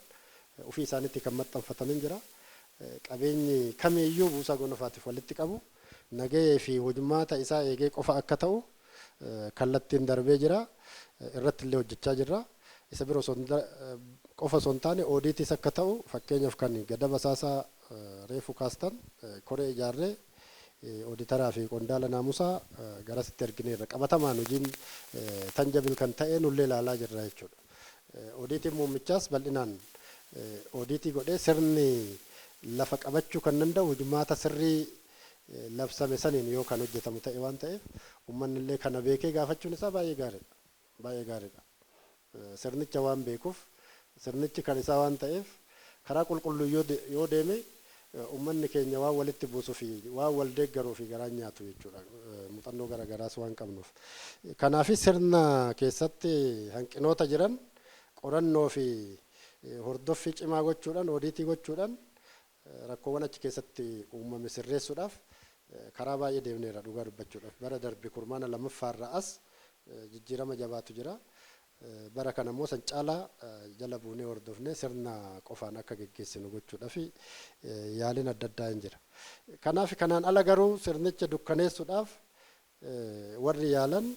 ofii isaaniitti kan maxxanfatanii jira. Qabeenyi kamiiyyuu buusaa gonofaatiif walitti qabu nagahee fi hojmaata isaa eegee qofa akka ta'u kallattiin darbee jira. Irratti illee hojjechaa jirra. Isa biroo qofa osoo hin taane oodiitis akka ta'u, fakkeenyaaf kan gada basaasaa reefu kaastan, koree ijaarree ooditaraa fi qondaala naamusaa garasitti ergineerra. Qabatamaan hojiin tangible kan ta'e nullee ilaalaa jirra jechuudha. Oodiitiin muummichaas bal'inaan oodiitii godhee sirni lafa qabachuu kan danda'u hojimaata sirrii labsame saniin yoo kan hojjetamu ta'e waan ta'eef, uummanni illee kana beekee gaafachuun isaa baay'ee gaariidha. Baay'ee gaariidha. Sirnicha waan beekuuf, sirnichi kan isaa waan ta'eef, karaa qulqulluu yoo deeme uummanni keenya waan walitti buusuu fi waan wal deeggaruu fi garaan nyaatu jechuudha. Muuxannoo garaagaraas waan qabnuuf. Kanaaf sirna keessatti hanqinoota jiran qorannoo fi hordoffii cimaa gochuudhaan, oodiitii gochuudhaan, rakkoowwan achi keessatti uumame sirreessuudhaaf karaa baay'ee deemneera dhugaa dubbachuudhaaf. Bara darbe kurmaana lammaffaarraa as jijjiirama jabaatu jira. Bara kana immoo san caalaa jala buunee hordofnee sirna qofaan akka geggeessinu gochuudhaaf yaaliin adda addaa hin jira. Kanaaf kanaan ala garuu sirnicha dukkaneessuudhaaf warri yaalan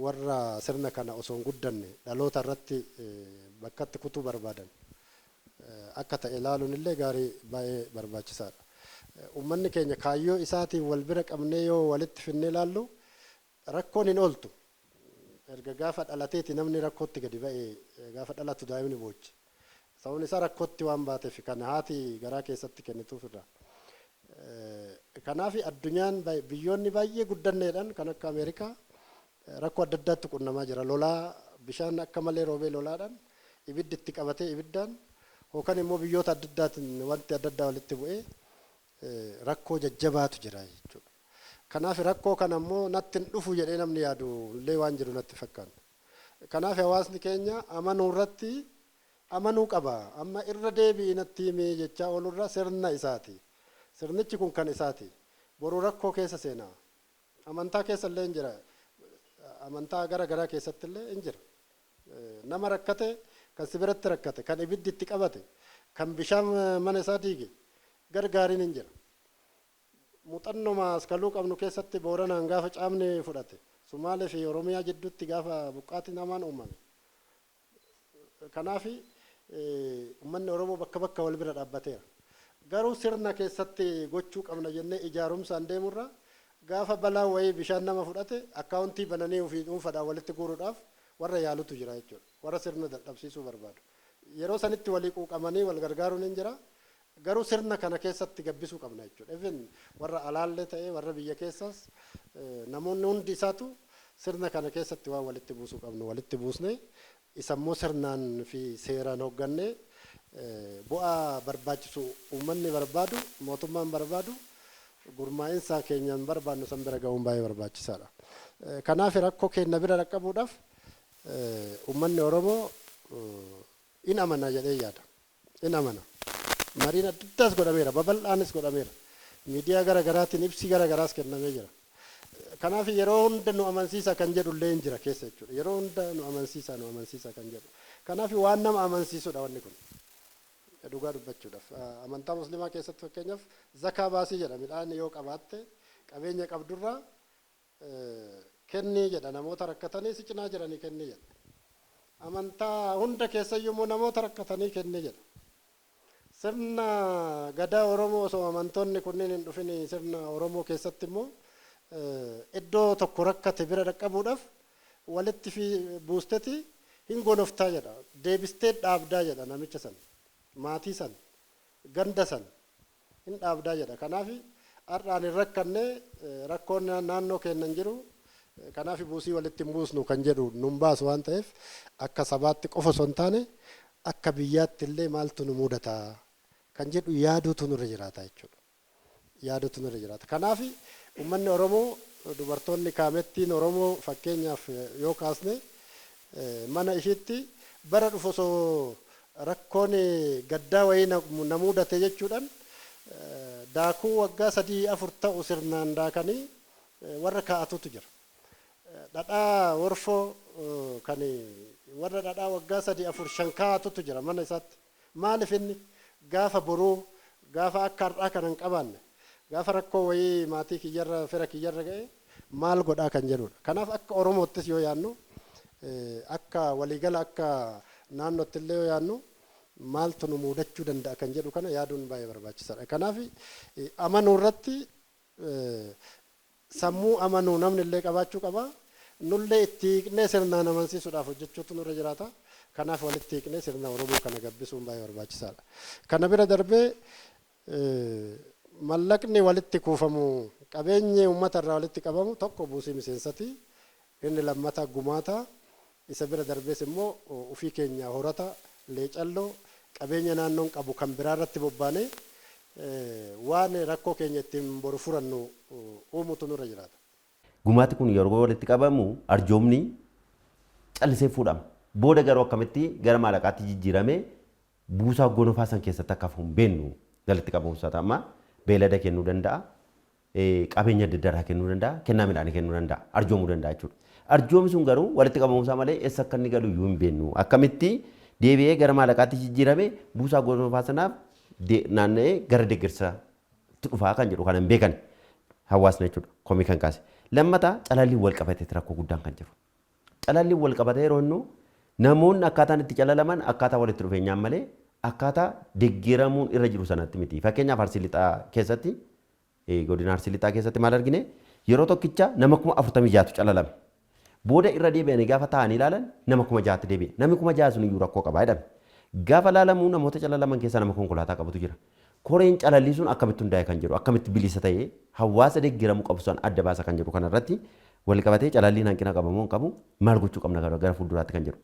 warra sirna kana osoo hin guddanne dhaloota irratti bakkatti kutuu barbaadan akka ta'e ilaaluun illee gaarii baay'ee barbaachisaadha. Uummanni keenya kaayyoo isaatiin wal bira qabnee yoo walitti finnee ilaallu rakkoon hin ooltu. Erga gaafa dhalateeti namni rakkootti gadi ba'ee, gaafa dhalatu daa'imni boochi. Sababni isaa rakkootti waan baateef kan haati garaa keessatti kennituuf irraa. Kanaaf addunyaan, biyyoonni baay'ee guddanneedhaan kan akka Ameerikaa rakkoo adda addaatti qunnamaa jira. Lolaa, bishaan akka malee roobee lolaadhaan, ibiddi itti qabatee ibiddaan, yookaan immoo biyyoota adda addaatiin wanti adda addaa walitti bu'ee rakkoo jajjabaatu jira jechuudha. Kanaaf rakkoo kana immoo natti hin dhufu jedhee namni yaadu illee waan jiru natti fakkaata. Kanaaf hawaasni keenya amanuu irratti amanuu qaba. Amma irra deebi'i natti himee jechaa oolurra sirna isaati. Sirnichi kun kan isaati. Boruu rakkoo keessa seenaa. Amantaa keessa illee hin jira. Amantaa gara garaa keessatti illee hin jira. Nama rakkate, kan si biratti rakkate, kan ibiddi itti qabate, kan bishaan mana isaa diige gargaariin hin jira. Muuxannoo askaluu qabnu keessatti Booranaan gaafa caamni fudhate, Sumaalee fi Oromiyaa jidduutti gaafa buqqaatiin hamaan uumame. Kanaaf uummanni Oromoo bakka bakka wal bira dhaabbateera. Garuu sirna keessatti gochuu qabna jennee ijaarumsaan deemurra gaafa balaa wayii bishaan nama fudhate akkaawuntii bananii ofii dhuunfaadhaan walitti guuruudhaaf warra yaalutu jira jechuudha. Warra sirna dadhabsiisuu barbaadu. Yeroo sanitti walii quuqamanii wal gargaaruun hin jira. Garuu sirna kana keessatti gabbisuu qabna jechuudha. Even warra alaallee ta'ee warra biyya keessaas namoonni hundi isaatu sirna kana keessatti waan walitti buusuu qabnu walitti buusnee, isammoo sirnaan fi seeraan hooggannee bu'aa barbaachisu uummanni barbaadu, mootummaan barbaadu, gurmaa'insa keenyaan barbaannu san bira ga'uun baay'ee barbaachisaadha. Kanaaf rakkoo keenya bira dhaqqabuudhaaf uummanni Oromoo in amana jedhee yaada. In amana. Mariin adda addaas godhameera, babal'aanis godhameera. Miidiyaa gara garaatiin ibsi gara garaas kennamee jira. Kanaaf yeroo hunda nu amansiisa kan jedhu illee hin jira keessa jechuudha. Yeroo hunda nu amansiisa, nu amansiisa kan jedhu. Kanaaf waan nama amansiisudha wanni kun. Dhugaa dubbachuudhaaf. Amantaa Musliimaa keessatti fakkeenyaaf zakaa baasii jedha. Midhaan yoo qabaatte qabeenya qabdurraa kennii jedha, namoota rakkatanii si cinaa jiranii kennii jedha. Amantaa hunda keessayyuu immoo namoota rakkatanii kennii jedha. Sirna gadaa Oromoo osoo amantoonni kunneen hin dhufin sirna Oromoo keessatti immoo iddoo tokko rakkate bira dhaqqabuudhaaf walitti fi buusteti hin gonoftaa jedha. Deebistee dhaabdaa jedha namicha san, maatii san, ganda san hin dhaabdaa jedha. Kanaaf har'aan hin rakkanne, rakkoon naannoo keenya hin jiru. Kanaaf buusii walitti hin buusnu kan jedhu nun baasu waan ta'eef, akka sabaatti qofa osoo hin taane akka biyyaatti illee maaltu nu mudata kan jedhu yaaduutu nurra jiraata jechuudha. Yaaduutu nurra jiraata. Kanaaf uummanni Oromoo, dubartoonni kaamettiin Oromoo fakkeenyaaf yoo kaasne, mana ishiitti bara dhufu osoo rakkoon gaddaa wayii na mudate jechuudhaan daakuu waggaa 3 4 ta'u sirnaan daakanii warra kaa'atutu jira. Dhadhaa warfoo kan warra dhadhaa waggaa 3 4 5 kaa'atutu jira mana isaatti. Maaliif? Inni gaafa boruu, gaafa akka har'aa kana hin qabaanne, gaafa rakkoo wayii maatii kiyyarra, fira kiyyarra ga'e maal godhaa kan jedhudha. Kanaaf akka Oromoottis yoo yaannu, akka waliigala akka naannootti illee yoo yaannu Maaltu nu mudachuu danda'a kan jedhu kana yaaduun baay'ee barbaachisaadha. Kanaaf amanuu irratti sammuu amanuu namni illee qabaachuu qaba. Nullee itti hiiqnee sirnaan amansiisuudhaaf hojjechuutu nurra jiraata. Kanaaf walitti hiiqnee sirna Oromoo kana gabbisuun baay'ee barbaachisaadha. Kana bira darbee mallaqni walitti kuufamu, qabeenyi uummata irraa walitti qabamu tokko buusii miseensati, inni lammataa gumaata, isa bira darbees immoo ofii keenya horata, leecalloo, qabeenya naannoon qabu kan biraa irratti bobbaanee waan rakkoo keenya ittiin boru furannu uumutu nurra jiraata. Gumaati kun yeroo walitti qabamu arjoomni callisee fuudhama. Booda garuu akkamitti gara maallaqaatti jijjiiramee buusaa gonofaa san keessatti akka hafu hin beeknu walitti qabamuu amma beelada kennuu danda'a, qabeenya adda addaa kennuu danda'a, kennaa midhaanii kennuu danda'a, arjoomuu danda'a jechuudha. Arjoomni sun garuu walitti qabamuusaa malee eessa akka inni galu iyyuu hin beeknu. Akkamitti deebi'ee gara maallaqaatti jijjiiramee buusaa gonofaa sanaaf naanna'ee gara deeggarsaatti dhufaa kan jedhu kana hin beekan hawaasni jechuudha komii kan kaase. Lammataa calalliin wal qabateeti rakkoo guddaan kan jiru. Calalliin wal qabatee yeroo inni namoonni akkaataan itti calalaman akkaataa walitti dhufeenyaan malee akkaataa deeggaramuun irra jiru sanatti miti. Fakkeenyaaf Arsii Lixaa keessatti, godina Arsii Lixaa keessatti maal argine, yeroo tokkicha nama 46,000 calalame. Booda irra deebi'anii gaafa taa'anii ilaalan nama 6,000tti deebi'e. Namni 6,000 sun iyyuu rakkoo qabaa jedhame. Gaafa ilaalamu namoota calalaman keessaa nama konkolaataa qabutu jira. Koreen calallii sun akkamitti hundaa'e kan jedhu, akkamitti bilisa ta'ee hawaasa deeggaramuu qabu san adda baasa kan jedhu kanarratti wal qabatee calalliin hanqina qabamoo hin qabu, maal gochuu qabna gara fuulduraatti kan jedhu.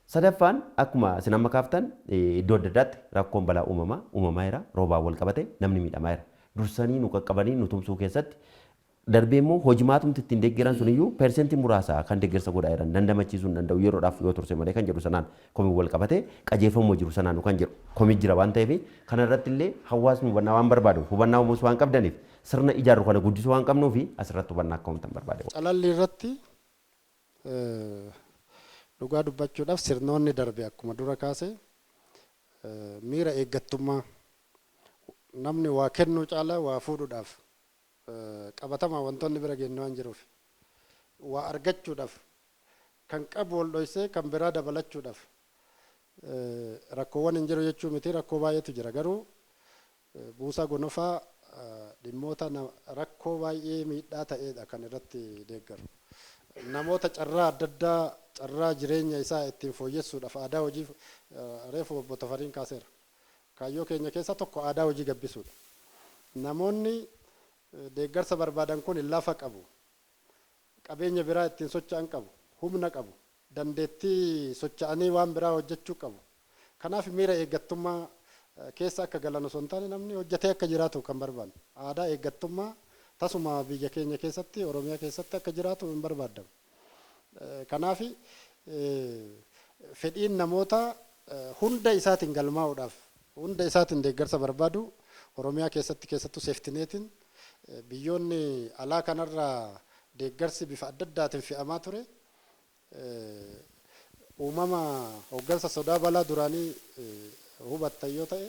Sadaffaan akkuma isin amma kaaftan iddoo adda addaatti rakkoon balaa uumamaa jira, roobaan wal qabate namni miidhamaa jira. Dursanii nu qaqqabanii nu tumsuu keessatti darbee immoo hojimaatumti ittiin deeggaran sun iyyuu persentii muraasa kan deeggarsa godhaa jiran dandamachiisuu hin danda'u yeroodhaaf yoo turse malee kan jedhu sanaan komii wal qabatee qajeelfamuma jiru sanaan kan jedhu komii jira waan ta'eef kanarratti illee hawaasni hubannaa waan barbaadu hubannaa uumuus waan qabdaniif sirna ijaarru kana guddisuu waan qabnuuf asirratti hubannaa akka uumtan barbaade. Calallii irratti dhugaa dubbachuudhaaf sirnoonni darbe akkuma dura kaase miira eeggattummaa namni waa kennuu caalaa waa fuudhuudhaaf qabatamaa wantoonni bira geenye waan jiruuf waa argachuudhaaf kan qabu wal dhoysee kan biraa dabalachuudhaaf rakkoowwan hin jiru jechuu miti, rakkoo baay'eetu jira. Garuu buusaa gonofaa dhimmoota rakkoo baay'ee miidhaa ta'edha kan irratti deeggaru. Namoota carraa adda addaa carraa jireenya isaa ittiin fooyyessuudhaaf aadaa hojii reefu obbo Tafariin kaaseera. Kaayyoo keenya keessaa tokko aadaa hojii gabbisuudha. Namoonni deeggarsa barbaadan kun lafa qabu, qabeenya biraa ittiin socho'an qabu, humna qabu, dandeettii socho'anii waan biraa hojjechuu qabu. Kanaaf miira eeggattummaa keessa akka galan osoo hin taane namni hojjetee akka jiraatu kan barbaannu. Aadaa eeggattummaa tasuma biyya keenya keessatti, Oromiyaa keessatti akka jiraatu hin barbaadamu. Kanaaf fedhiin namoota hunda isaatiin galmaa'uudhaaf hunda isaatiin deeggarsa barbaadu Oromiyaa keessatti keessattuu seeftineetiin biyyoonni alaa kanarraa deeggarsi bifa adda addaatiin fe'amaa ture. Uumama hooggansa sodaa balaa duraanii hubattan yoo ta'e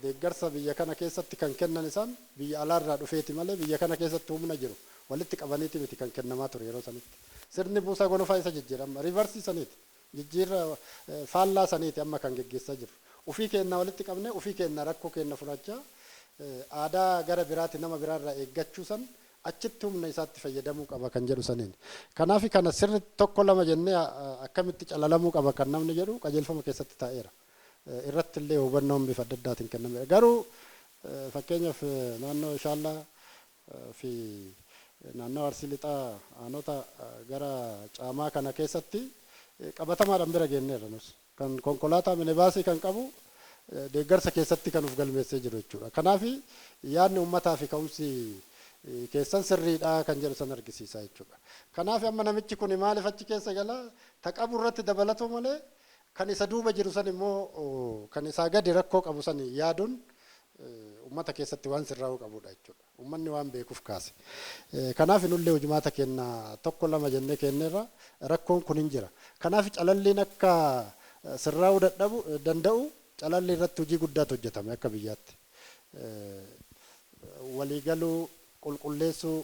deeggarsa biyya kana keessatti kan kennan isaan biyya alaarraa dhufeeti malee biyya kana keessatti humna jiru walitti qabaniiti miti kan kennamaa ture yeroo sanitti. Sirni buusaa gonofaa isa jijjiirama riivarsii saniiti, jijjiirra faallaa saniiti amma kan geggeessaa jiru. Ofii keenya walitti qabnee ofii keenya rakkoo keenya furachaa aadaa gara biraati nama biraarraa eeggachuu san achitti humna isaatti fayyadamuu qaba kan jedhu saniin. Kanaaf kana sirri tokko lama jennee akkamitti calalamuu qaba kan namni jedhu qajeelfama keessatti taa'eera. Irratti illee hubannoon bifa adda addaatiin kennameera. Garuu fakkeenyaaf naannoo Shaallaa fi naannoo Arsii Lixaa aanota gara Caamaa kana keessatti qabatamaadhaan bira geenyeerra nus. Kan konkolaataa minibaasii kan qabu deeggarsa keessatti kan of galmeessee jiru jechuudha. Kanaaf yaadni uummataa fi ka'umsi keessan sirriidha kan jedhu san argisiisa jechuudha. Kanaaf amma namichi kun maaliif achi keessa gala taqabu irratti dabalatu malee kan isa duuba jiru san immoo kan isaa gadi rakkoo qabu san yaaduun uummata keessatti waan sirraa'uu qabudha jechuudha. Uummanni waan beekuuf kaase. Kanaaf nullee hojimaata kenna tokko lama jennee kenneerra rakkoon kun hin jira. Kanaaf calalliin akka sirraa'uu dadhabu danda'u calalli irratti hojii guddaatu hojjetame akka biyyaatti. Waliigaluu, qulqulleessuu,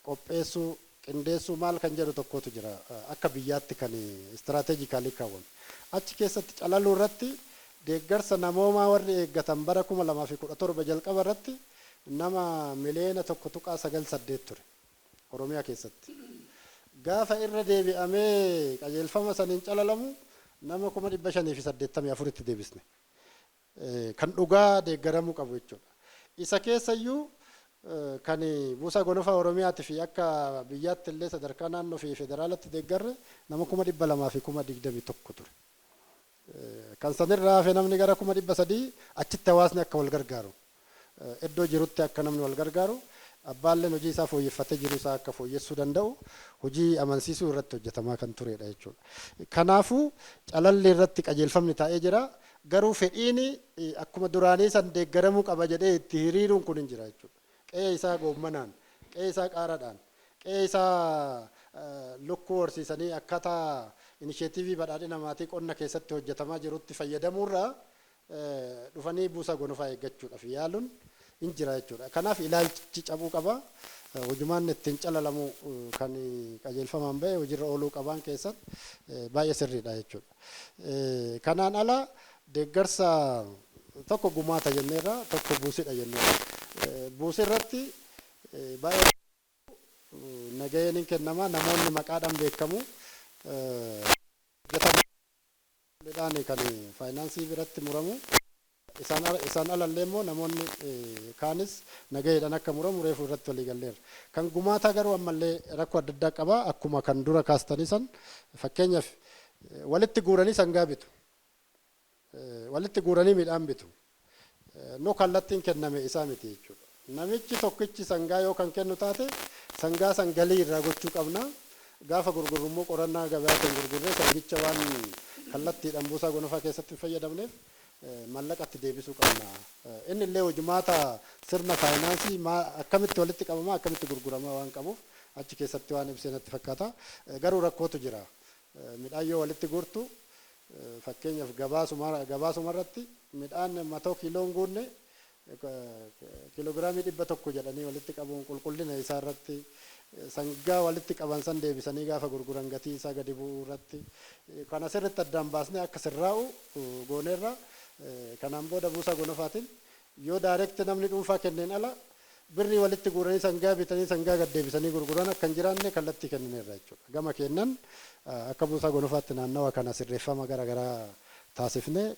qopheessuu, Qindeessuu maal kan jedhu tokkotu jira, akka biyyaatti kan strategically kaawwame. Achi keessatti calaluu irratti deeggarsa namoomaa warri eeggatan bara 2017 jalqaba irratti nama miliyoona 1.98 ture Oromiyaa keessatti. Gaafa irra deebi'amee qajeelfama saniin calalamu nama 584,000tti deebisne. Kan dhugaa deeggaramuu qabu jechuudha. Isa keessayyuu kan buusaa gonofaa Oromiyaatii fi akka biyyaatti illee sadarkaa naannoo fi federaalatti deeggarre nama 221,000 ture. Kan sanirraa hafe namni gara 300,000 achitti hawaasni akka wal gargaaru, iddoo jirutti akka namni wal gargaaru, abbaalleen hojii isaa fooyyeffatee jiru isaa akka fooyyessuu danda'u hojii amansiisuu irratti hojjetamaa kan turedha jechuudha. Kanaafuu calalli irratti qajeelfamni taa'ee jira. Garuu fedhiin akkuma duraanii san deeggaramuu qaba jedhee itti hiriiruun kun hin jira jechuudha. Qe'ee isaa goommanaan, qe'ee isaa qaaraadhaan, qe'ee isaa lukkuu horsiisanii akkaataa inisheetiivii badhaadhina maatii qonna keessatti hojjetamaa jirutti fayyadamuurraa dhufanii buusaa gonofaa eeggachuudhaaf yaaluun hin jira jechuudha. Kanaaf ilaalchi cabuu qaba. Hojumaan ittiin calalamu kan qajeelfamaan bahe hojiirra ooluu qabaan keessatti baay'ee sirriidha jechuudha. Kanaan ala deeggarsa tokko gumaata jenneerra, tokko buusidha jenneerra. Buusii irratti baay'ee nagaheen hin kennama, namoonni maqaadhaan beekamu hojjetamuudhaan kan faayinaansii biratti muramu. Isaan alallee immoo namoonni kaanis nagaheedhaan akka muramu reefu irratti walii galleerra. Kan gumaataa garuu ammallee rakkoo adda addaa qaba. Akkuma kan dura kaastanii san, fakkeenyaaf, walitti guuranii sangaa bitu. Walitti guuranii midhaan bitu. Nu kallattiin kenname isaa miti jechuudha. Namichi tokkichi sangaa yoo kan kennu taate, sangaa san galii irraa gochuu qabna. Gaafa gurgurru immoo qorannaa gabaatiin gurgurree sangicha waan kallattiidhaan buusaa gonofaa keessatti hin fayyadamneef mallaqatti deebisuu qabna. Inni illee hojimaata sirna faayinaansii akkamitti walitti qabamaa, akkamitti gurguramaa waan qabuuf achi keessatti waan ibsee natti fakkaata. Garuu rakkootu jira. Midhaan yoo walitti guurtu, fakkeenyaaf, gabaasuma irratti midhaan 100 kiiloon guunne kiiloogiraamii 100 jedhanii walitti qabuun, qulqullina isaa irratti, sangaa walitti qaban san deebisanii gaafa gurguran gatii isaa gadi bu'uu irratti, kana sirritti addaan baasnee akka sirraa'u gooneerra. Kanaan booda buusaa gonofaatiin yoo direct namni dhuunfaa kenneen ala birrii walitti guuranii sangaa bitanii sangaa gad deebisanii gurguran akka hin jiraanne kallattii kennineerra jechuudha. Gama kennan akka buusaa gonofaatti naannawa kana sirreeffama gara garaa taasifnee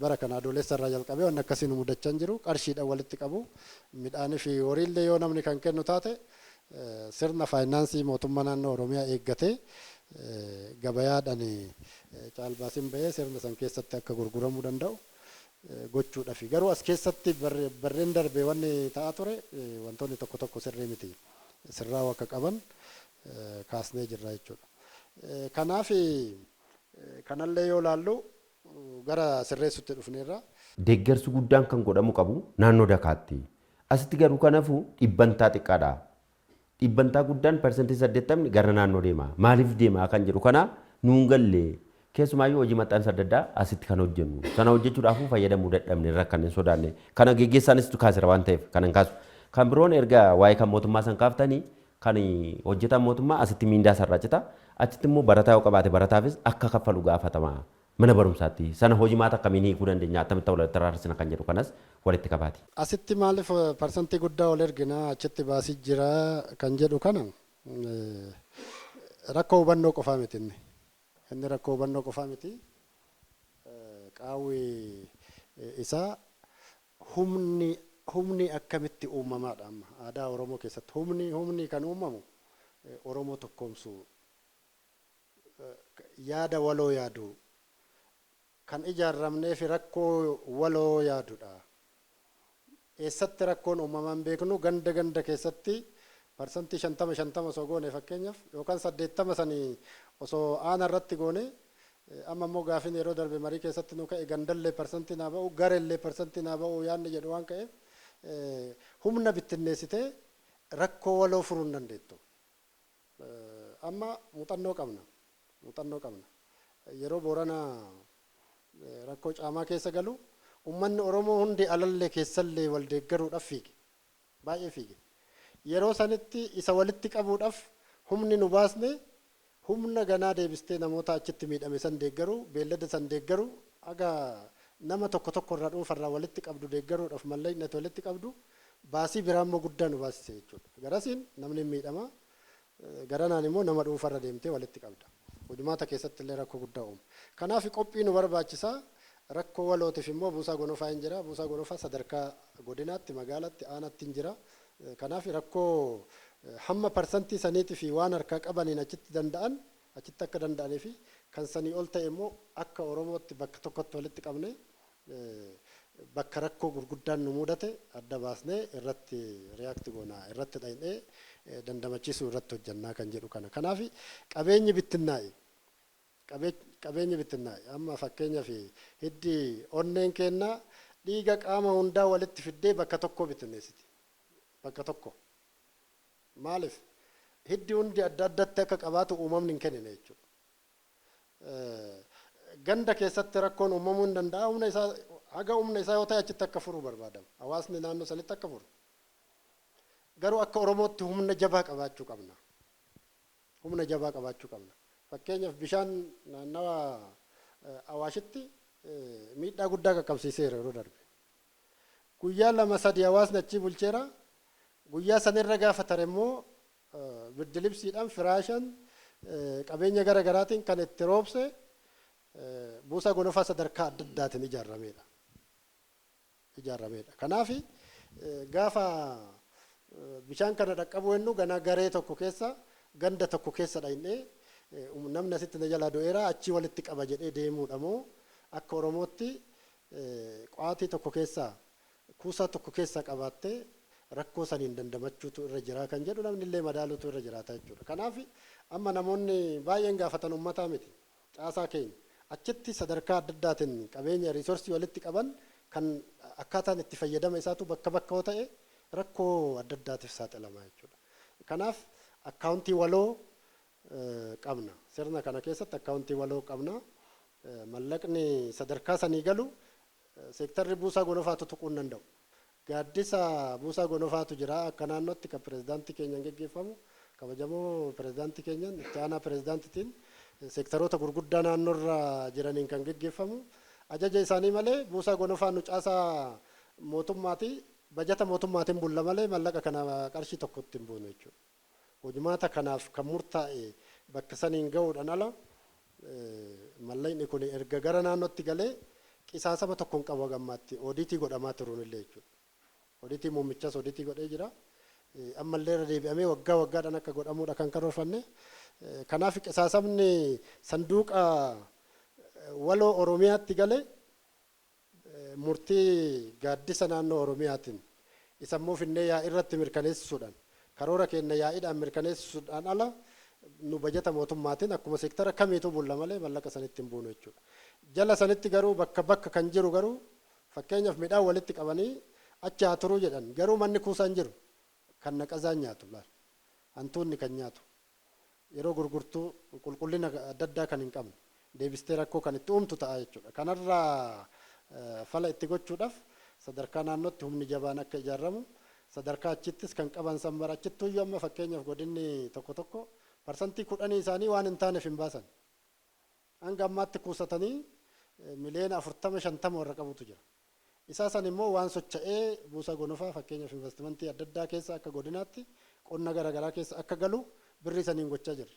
bara kana adoolessa irraa jalqabee wanni akkasii nu mudachaa hin jiru. Qarshiidhaan walitti qabu. Midhaanii fi horiillee yoo namni kan kennu taate, sirna faayinaansii mootummaa naannoo Oromiyaa eeggatee gabayaadhaan caalbaasiin bahee sirna san keessatti akka gurguramuu danda'u gochuudhaafi. Garuu as keessatti barreen darbe wanni ta'aa ture wantoonni tokko tokko sirrii miti. Sirraa'uu akka qaban kaasnee jirra jechuudha. Kanaaf kanallee yoo laallu gara sirreessutti dhufneerra. Deeggarsi guddaan kan godhamu qabu naannoo dakaatti. Asitti garuu kanaafuu dhibbantaa xiqqaadha. Dhibbantaa guddaan 80% gara naannoo deema. Maaliif deema kan jedhu kana nuun galle, keessumaayyuu hojii maxxansa adda addaa asitti kan hojjennu. Sana hojjechuudhaafuu fayyadamuu dadhabne irra kan hin sodaanne. Kana geggeessaanis kaasera waan ta'eef kan hin kaasu. Kan biroon erga waa'ee kan mootummaa san kaaftanii, kan hojjetan mootummaa asitti miindaa sarraa cita. Achitti immoo barataa yoo qabaate barataafis akka kaffalu gaafatama. Mana barumsaatti sana hojii maata akkamiin hiikuu dandeenya, akkamitti walitti araarsina kan jedhu kanas walitti qabaati. Asitti maaliif parsantii guddaa ol ergina, achitti baasii jira kan jedhu kana, rakkoo hubannoo qofaa miti inni. Inni rakkoo hubannoo qofaa miti. Qaawwi isaa humni akkamitti uumamaadha. Amma aadaa Oromoo keessatti humni kan uumamu Oromoo tokkoomsuu, yaada waloo yaadu kan ijaarramnee fi rakkoo waloo yaadudha. Eessatti rakkoon uumamaan beeknu, ganda ganda keessatti 50% 50 osoo goone fakkeenyaaf, yookaan 80 sanii osoo aana irratti goone, amma immoo gaafin yeroo darbe marii keessatti nu ka'e gandallee parsantii naa ba'u, gareellee parsantii naa ba'u yaadni jedhu waan ka'eef, humna bittinneessitee rakkoo waloo furuu hin dandeettu. Amma muuxannoo qabna. Muuxannoo qabna. Yeroo Booranaa rakkoo caamaa keessa galu, uummanni Oromoo hundi alallee keessallee wal deeggaruudhaaf fiige. Baay'ee fiige. Yeroo sanitti isa walitti qabuudhaaf Humni nu baasne humna ganaa deebistee namoota achitti miidhame san deeggaru, beellada san deeggaru, aga nama tokko tokko irraa dhuunfarraa walitti qabdu deeggaruudhaaf mallaqni ati walitti qabdu baasii biraa immoo guddaa nu baasise jechuudha. Garasiin namni miidhama, garanaan immoo nama dhuunfarra deemtee walitti qabda. Hojumaata keessatti illee rakkoo guddaa uuma. Kanaaf qophii nu barbaachisaa. Rakkoo walootiif immoo buusaa gonofaa hin jira. Buusaa gonofaa sadarkaa godinaatti, magaalaatti, aanaatti hin jira. Kanaaf rakkoo hamma parsantii saniitii fi waan harkaa qabaniin achitti danda'an achitti akka danda'anii fi kan sanii ol ta'e immoo akka Oromootti bakka tokkotti walitti qabne bakka rakkoo gurguddaan nu mudate adda baasnee irratti react goona, irratti dhaynee dandamachiisuu irratti hojjannaa kan jedhu kana. Kanaaf qabeenyi bittinnaa'e, qabeenyi bittinnaa'e amma fakkeenyaaf hiddi onneen kennaa dhiiga qaama hundaa walitti fiddee bakka tokko bittinneessiti. Bakka tokko. Maaliif? Hiddi hundi adda addatti akka qabaatu uumamni hin kennine jechuudha. Ganda keessatti rakkoon uumamuu hin danda'a. Humna isaa haga humna isaa yoo ta'e achitti akka furu barbaadama. Hawaasni naannoo sanitti akka furu. Garuu akka Oromootti humna jabaa qabaachuu qabna. Humna jabaa qabaachuu qabna. Fakkeenyaaf bishaan naannawa Awaashitti miidhaa guddaa qaqqabsiiseera yeroo darbe. Guyyaa 2-3 hawaasni achii bulcheera. Guyyaa sanirra gaafa tare immoo birdilibsiidhaan, firaashaan, qabeenya gara garaatiin kan itti roobse buusaa gonofaa sadarkaa adda addaatiin ijaaramedha. Ijaaramedha. Kanaaf gaafa bishaan kana dhaqqabu jennu ganaa garee tokko keessa, ganda tokko keessa dhaynee namni asitti na jalaa du'eera achii walitti qaba jedhee deemuudha moo akka Oromootti qaatii tokko keessa, kuusaa tokko keessa qabaattee rakkoo saniin dandamachuutu irra jira kan jedhu namni illee madaaluutu irra jiraata jechuudha. Kanaaf amma namoonni baay'een gaafatan uummataa miti. Caasaa keenya achitti sadarkaa adda addaatiin qabeenya resource walitti qaban kan akkaataan itti fayyadama isaatu bakka bakka yoo ta'e rakkoo adda addaatiif saaxilama jechuudha. Kanaaf akkaawuntii waloo qabna. Sirna kana keessatti akkaawuntii waloo qabna. Mallaqni sadarkaa sanii galu seektarri buusaa gonofaatu tuquu hin danda'u. Gaaddisa buusaa gonofaatu jira akka naannootti kan pirezidaantii keenyaan geggeeffamu, kabajamoo pirezidaantii keenyaan, itti aanaa pirezidaantiitiin, seektaroota gurguddaa naannoorra jiraniin kan geggeeffamu. Ajaja isaanii malee buusaa gonofaa nu caasaa mootummaati, bajata mootummaatiin bulla malee mallaqa kana qarshii tokkotti hin buunu jechuudha. Hojumaata kanaaf kan murtaa'e bakka saniin ga'uudhaan ala mallaqni kun erga gara naannootti galee qisaasama tokko hin qabu hagammaatti oodiitii godhamaa turuun illee jechuudha. Oodiitii muummichas oodiitii godhee jira. Ammallee irra deebi'amee waggaa waggaadhaan akka godhamuudha kan karoorfanne. Kanaaf qisaasamni sanduuqa waloo Oromiyaatti galee murtii gaaddisa naannoo Oromiyaatiin isa immoo finnee yaa'ii irratti mirkaneessuudhaan, karoora keenya yaa'iidhaan mirkaneessuudhaan ala nu bajata mootummaatiin akkuma seektara kamiituu bulla malee mallaqa sanitti hin buunu jechuudha. Jala sanitti garuu bakka bakka kan jiru garuu fakkeenyaaf midhaan walitti qabanii achi haa turuu jedhan, garuu manni kuusaan jiru kan naqazaan nyaatu laal, hantuunni kan nyaatu, yeroo gurgurtuu qulqullina adda addaa kan hin qabne deebistee rakkoo kan itti uumtu ta'a jechuudha. Kanarraa fala itti gochuudhaaf sadarkaa naannootti humni jabaan akka ijaaramu, sadarkaa achittis kan qaban san bara achittuyyuu amma fakkeenyaaf godinni tokko tokko 10% isaanii waan hin taaneef hin baasan. Hanga ammaatti kuusatanii 40,000,000-50 warra qabutu jira. Isaa san immoo waan socho'ee buusaa gonofaa fakkeenyaaf investimentii adda addaa keessa akka godinaatti qonna garaagaraa keessa akka galu birrii saniin gochaa jirra.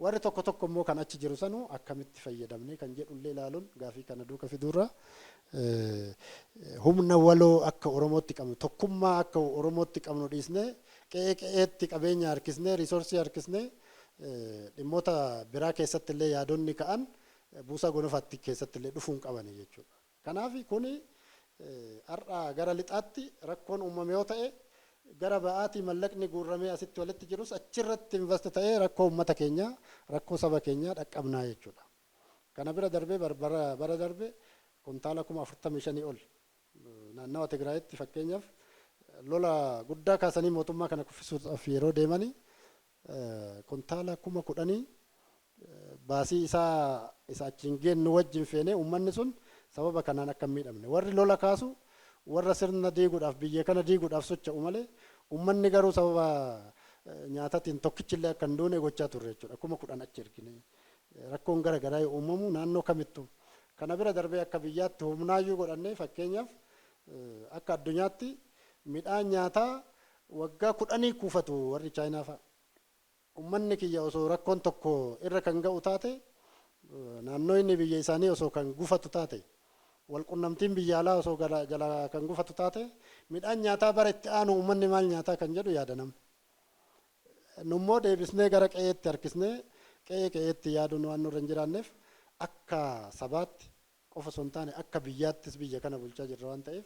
Warri tokko tokko immoo kan achi jiru sanuu akkamitti fayyadamne kan jedhullee ilaaluun gaafii kana duuka fiduurra humna waloo akka Oromootti qabnu, tokkummaa akka Oromootti qabnu dhiisnee qe'ee qe'eetti qabeenya harkisnee, resource harkisnee dhimmoota biraa keessatti illee yaadonni ka'an buusaa gonofaatti keessatti illee dhufuun qabani jechuudha. Kanaaf kuni har'a gara lixaatti rakkoon uumame yoo ta'e gara ba'aatii mallaqni guurramee asitti walitti jirus achirratti invest ta'ee rakkoo uummata keenyaa, rakkoo saba keenyaa dhaqqabnaa jechuudha. Kana bira darbee bara darbe kuntaala 45,000 ol naannawa Tigraayitti fakkeenyaaf lola guddaa kaasanii mootummaa kana kuffisuudhaaf yeroo deemanii kuntaala 10,000 baasii isaa isa achiin geennu wajjin feenee uummanni sun sababa kanaan akka hin miidhamne. Warri lola kaasu warra sirna diiguudhaaf, biyya kana diiguudhaaf socho'u malee uummanni garuu sababa nyaatatiin tokkichillee akka hin duune gochaa turre jechuudha. 10,000 achi ergine. Rakkoon gara garaa yoo uumamu naannoo kamittuu. Kana bira darbee akka biyyaatti humnaayyuu godhannee, fakkeenyaaf akka addunyaatti midhaan nyaataa waggaa 10 kuufatu warri Chaayinaa fa'a. Uummanni kiyya osoo rakkoon tokko irra kan ga'u taate, naannoo inni biyya isaanii osoo kan gufatu taate, walqunnamtiin biyya alaa osoo jala kan gufatu taate, midhaan nyaataa bara itti aanu uummanni maal nyaataa kan jedhu yaada namni. Nummoo deebisnee gara qe'eetti harkisnee qe'ee qe'eetti yaaduun waan nurra hin jiraanneef, akka sabaatti qofa osoo hin taane akka biyyaattis biyya kana bulchaa jirra waan ta'eef,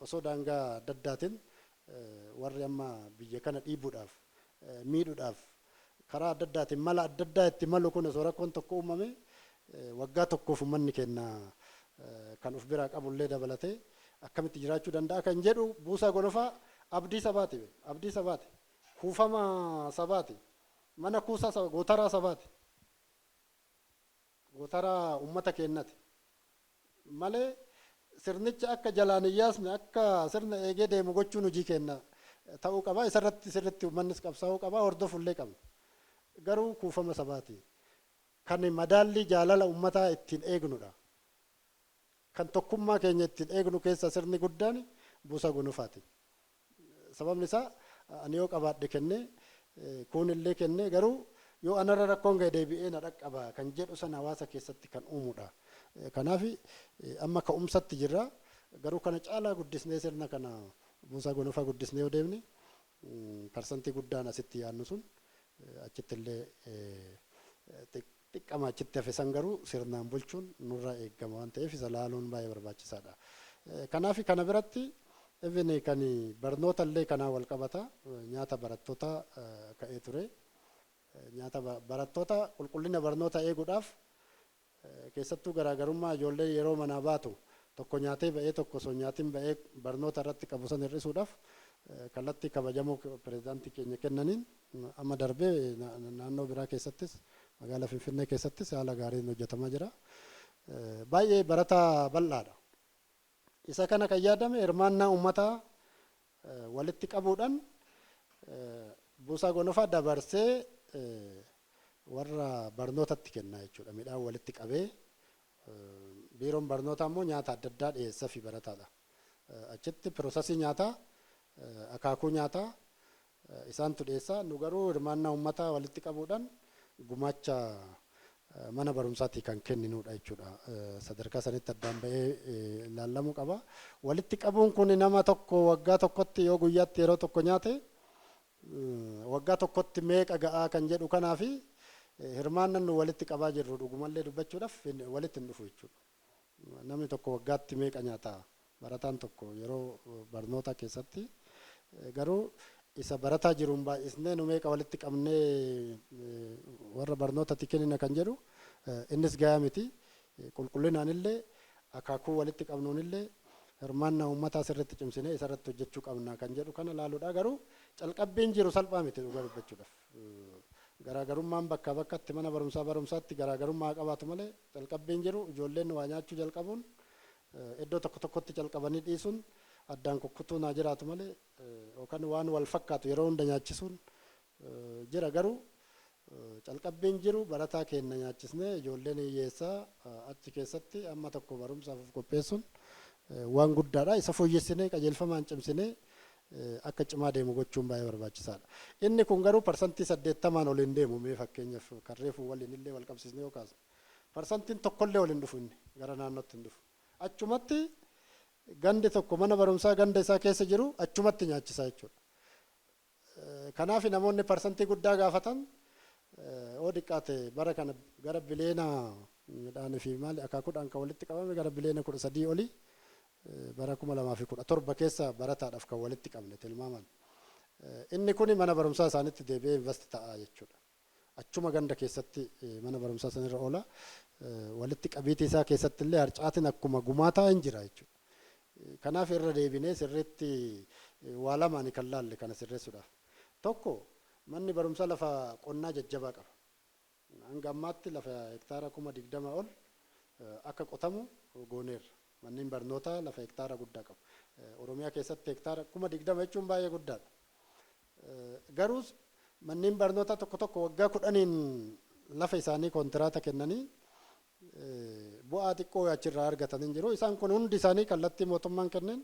osoo daangaa adda addaatiin warri amma biyya kana dhiibuudhaaf, miidhuudhaaf karaa adda addaatiin mala adda addaa itti malu kun, osoo rakkoon tokko uumame, waggaa tokkoof uummanni keenya kan of biraa qabullee dabalatee akkamitti jiraachuu danda'a kan jedhu, buusaa gonofaa abdii sabaati, abdii sabaati, kuufama sabaati, mana kuusaa saba, gootaraa sabaati, gootaraa uummata keenyati malee, sirnicha akka jalaan hin yaasne, akka sirna eegee deemu gochuun hojii keenya ta'uu qaba. Isarratti sirritti uummannis qabsaa'uu qaba, hordofullee qabna. Garuu kuufama sabaati. Kan madaallii jaalala uummataa ittiin eegnudha. Kan tokkummaa keenya ittiin eegnu keessa sirni guddaan buusaa gonofaati. Sababni isaa ani yoo qabaadhe kennee, kuunillee kennee, garuu yoo anarra rakkoon ga'e deebi'ee na dhaqqaba kan jedhu sana hawaasa keessatti kan uumudha. Kanaaf amma ka'umsatti jirra. Garuu kana caalaa guddisnee, sirna kana buusaa gonofaa guddisnee yoo deemne, parsantii guddaan asitti yaadnu sun achitti illee xiqqama achitti hafe san garuu sirnaan bulchuun nurraa eegama waan ta'eef, isa laaluun baay'ee barbaachisaadha. Kanaaf kana biratti even kan barnoota illee kanaan wal qabata, nyaata barattoota ka'ee ture. Nyaata barattoota, qulqullina barnoota eeguudhaaf, keessattuu garaagarummaa ijoollee yeroo manaa baatu tokko nyaatee ba'ee tokko osoo nyaatiin ba'ee barnoota irratti qabu san hir'isuudhaaf, kallattii kabajamoo pirezidaantii keenya kennaniin amma darbee naannoo biraa keessattis, magaalaa Finfinnee keessattis haala gaariin hojjetamaa jira. Baay'ee barataa bal'aadha. Isa kana kan yaadame hirmaannaa uummataa walitti qabuudhaan buusaa gonofaa dabarsee warra barnootatti kenna jechuudha. Midhaan walitti qabee biiroon barnootaa immoo nyaata adda addaa dhiyeessa fi barataadha. Achitti processii nyaataa, akaakuu nyaataa isaantu dhiyeessa. Nu garuu hirmaannaa uummataa walitti qabuudhaan gumaacha mana barumsaatii kan kenninudha jechuudha. Sadarkaa sanitti addaan ba'ee ilaallamuu qaba. Walitti qabuun kun nama tokko waggaa tokkotti yoo guyyaatti yeroo tokko nyaate waggaa tokkotti meeqa ga'aa kan jedhu kanaafi hirmaannaan nu walitti qabaa jirru dhugumallee dubbachuudhaaf walitti hin dhufu jechuudha. Namni tokko waggaatti meeqa nyaata, barataan tokko yeroo barnoota keessatti? Garuu isa barataa jiruun baay'isnee nu meeqa walitti qabnee warra barnootatti kennina kan jedhu, innis gahaa miti. Qulqullinaan illee, akaakuu walitti qabnuun illee, hirmaannaa uummataa sirriitti cimsinee isarratti hojjechuu qabna kan jedhu kana laaluudha. Garuu calqabbiin jiru salphaa miti dhugaa dubbachuudhaaf. Garaagarummaan bakkaa bakkatti, mana barumsaa barumsaatti garaagarummaa qabaatu malee, calqabbiin jiru ijoolleen waa nyaachuu jalqabuun, iddoo tokko tokkotti calqabanii dhiisuun, addaan kukkutuun haa jiraatu malee, yookaan waan wal fakkaatu yeroo hunda nyaachisuun jira, garuu calqabbiin jiru barataa keenya nyaachisnee ijoolleen hiyyeessaa achi keessatti amma tokko barumsaaf of qopheessuun waan guddaadha. Isa fooyyessinee, qajeelfamaan cimsinee akka cimaa deemu gochuun baay'ee barbaachisaadha. Inni kun garuu 80% ol hin deemu. Mee fakkeenyaaf kan reefu waliin illee wal qabsiisnee yoo kaasne, parsantiin tokkollee ol hin dhufu, inni gara naannootti hin dhufu. Achumatti gandi tokko mana barumsaa ganda isaa keessa jiru achumatti nyaachisaa jechuudha. Kanaaf namoonni parsantii guddaa gaafatan, oo xiqqaate bara kana gara biliyoona midhaanii fi maali akaakuudhaan kan walitti qabame gara biliyoona 13 oli bara 2017 keessa barataadhaaf kan walitti qabne tilmaaman. Inni kuni mana barumsaa isaanitti deebi'ee invest ta'a jechuudha. Achuma ganda keessatti mana barumsaa sanirra oola. Walitti qabiitii isaa keessatti illee harcaatiin akkuma gumaataa hin jira jechuudha. Kanaaf irra deebinee sirriitti waa lamaan kan laalle kana sirreessuudhaaf. Tokko, manni barumsaa lafa qonnaa jajjabaa qaba. Hanga ammaatti lafa hektaara 20,000 ol akka qotamu gooneerra. Manneen barnootaa lafa hektaara guddaa qabu. Oromiyaa keessatti hektaara 20,000 jechuun baay'ee guddaadha. Garuu manneen barnootaa tokko tokko waggaa 10 lafa isaanii kontiraata kennanii bu'aa xiqqoo achirraa argatanii jiru. Isaan kun hundi isaanii kallattii mootummaan kenneen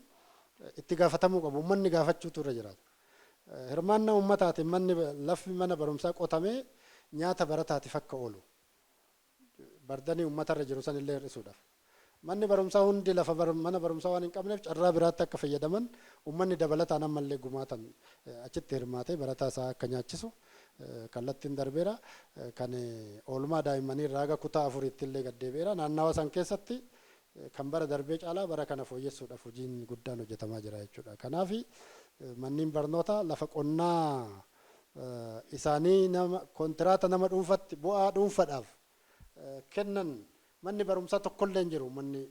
itti gaafatamuu qabu. Uummanni gaafachuutu irra jiraata. Hirmaannaa uummataatiin manni lafti mana barumsaa qotamee nyaata barataatiif akka oolu bardanii uummatarra jiru san illee hir'isuudhaaf. Manni barumsaa hundi lafa mana barumsaa waan hin qabneef carraa biraatti akka fayyadaman uummanni dabalataan ammallee gumaatan achitti hirmaatee barataa isaa akka nyaachisu kallattiin darbeera. Kan oolmaa daa'immanii irraa haga kutaa 4tti illee gad deebi'eera. Naannawa san keessatti kan bara darbee caalaa bara kana fooyyessuudhaaf hojiin guddaan hojjetamaa jira jechuudha. Kanaaf manneen barnootaa lafa qonnaa isaanii nama kontiraata nama dhuunfatti bu'aa dhuunfadhaaf kennan manni barumsaa tokkollee hin jiru uummanni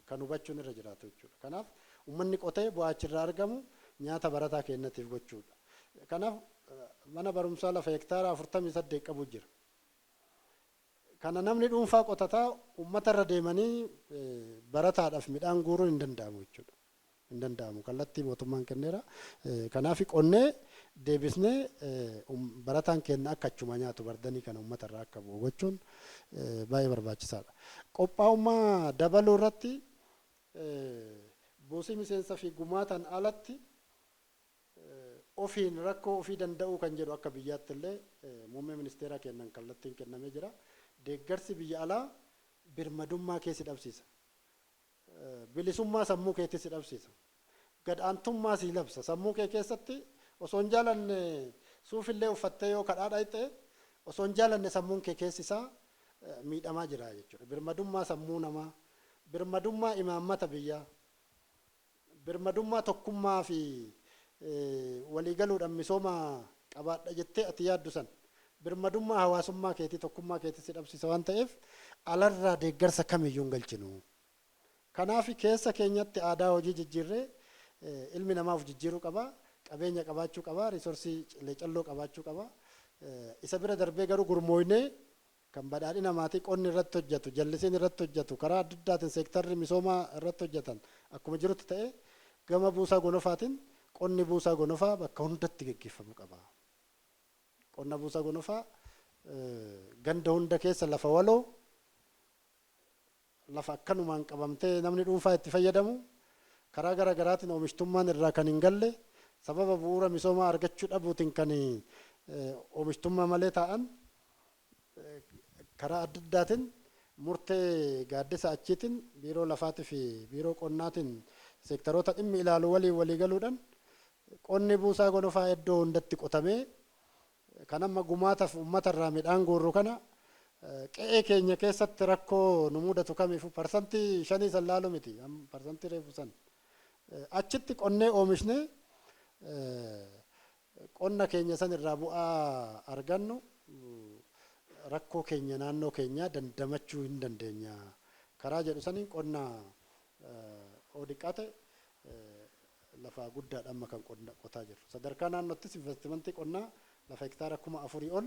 kan hubachuun irra jiraatu jechuudha. Kanaaf uummanni qotee bu'aa achirraa argamu nyaata barataa kennatiif gochuudha. Kanaaf mana barumsaa lafa hektaara 48 qabu jira. Kana namni dhuunfaa qotataa uummatarra deemanii barataadhaaf midhaan guuruun hin danda'amu jechuudha. Hin danda'amu kallattii mootummaan kenneera. Kanaaf qonnee deebisnee barataan keenya akka achuma nyaatu bardanii kana uummatarraa akka bu'u gochuun baay'ee barbaachisaadha. Qophaa'ummaa dabaluu irratti buusii miseensa fi gumaataan alatti ofiin rakkoo ofii danda'uu kan jedhu akka biyyaatti illee muummee ministeeraa kennan kallattiin kennamee jira. Deeggarsi biyya alaa birmadummaa kee si dhabsiisa. Bilisummaa sammuu keetti si dhabsiisa. Gad'aantummaa si labsa. Sammuu kee keessatti osoo hin jaalanne suufillee uffattee yoo kadhaa dhayxe osoo hin jaalanne sammuun kee keessi isaa miidhamaa jira jechuudha. Birmadummaa sammuu namaa, birmadummaa imaammata biyyaa, birmadummaa tokkummaa fi waliigaluudhaan misooma qabaadha jettee ati yaaddu san birmadummaa hawaasummaa keetii tokkummaa keetii si dhabsiisa waan ta'eef alarraa deeggarsa kamiyyuu hin galchinu. Kanaaf keessa keenyatti aadaa hojii jijjiirree ilmi namaa of jijjiiruu qaba, qabeenya qabaachuu qaba, riisorsii leecalloo qabaachuu qaba. Isa bira darbee garuu gurmooynee kan badhaadhina maatii qonni irratti hojjetu, jallisiin irratti hojjetu, karaa adda addaatiin seektarri misoomaa irratti hojjetan akkuma jirutti ta'e gama buusaa gonofaatiin qonni buusaa gonofaa bakka hundatti geggeeffamuu qaba. Qonna buusaa gonofaa ganda hunda keessa lafa waloo lafa akkanumaan qabamtee namni dhuunfaa itti fayyadamu karaa gara garaatiin oomishtummaan irraa kan hin galle sababa bu'uura misoomaa argachuu dhabuutiin kan oomishtummaa malee taa'an karaa adda addaatiin murtee gaaddisa achiitiin biiroo lafaatii fi biiroo qonnaatiin seektaroota dhimmi ilaalu waliin walii galuudhaan qonni buusaa gonofaa iddoo hundatti qotamee kan amma gumaataaf uummatarraa midhaan guurru kana qe'ee keenya keessatti rakkoo nu mudatu kamiifuu 5% san laalu miti parsantii reefu san achitti qonnee oomishnee qonna keenya san irraa bu'aa argannu rakkoo keenya naannoo keenyaa dandamachuu hin dandeenya karaa jedhu saniin qonna oo dhiqqaate lafa guddaadha amma kan qotaa jirru. Sadarkaa naannoottis investimentii qonnaa lafa hektaara 4,000 ol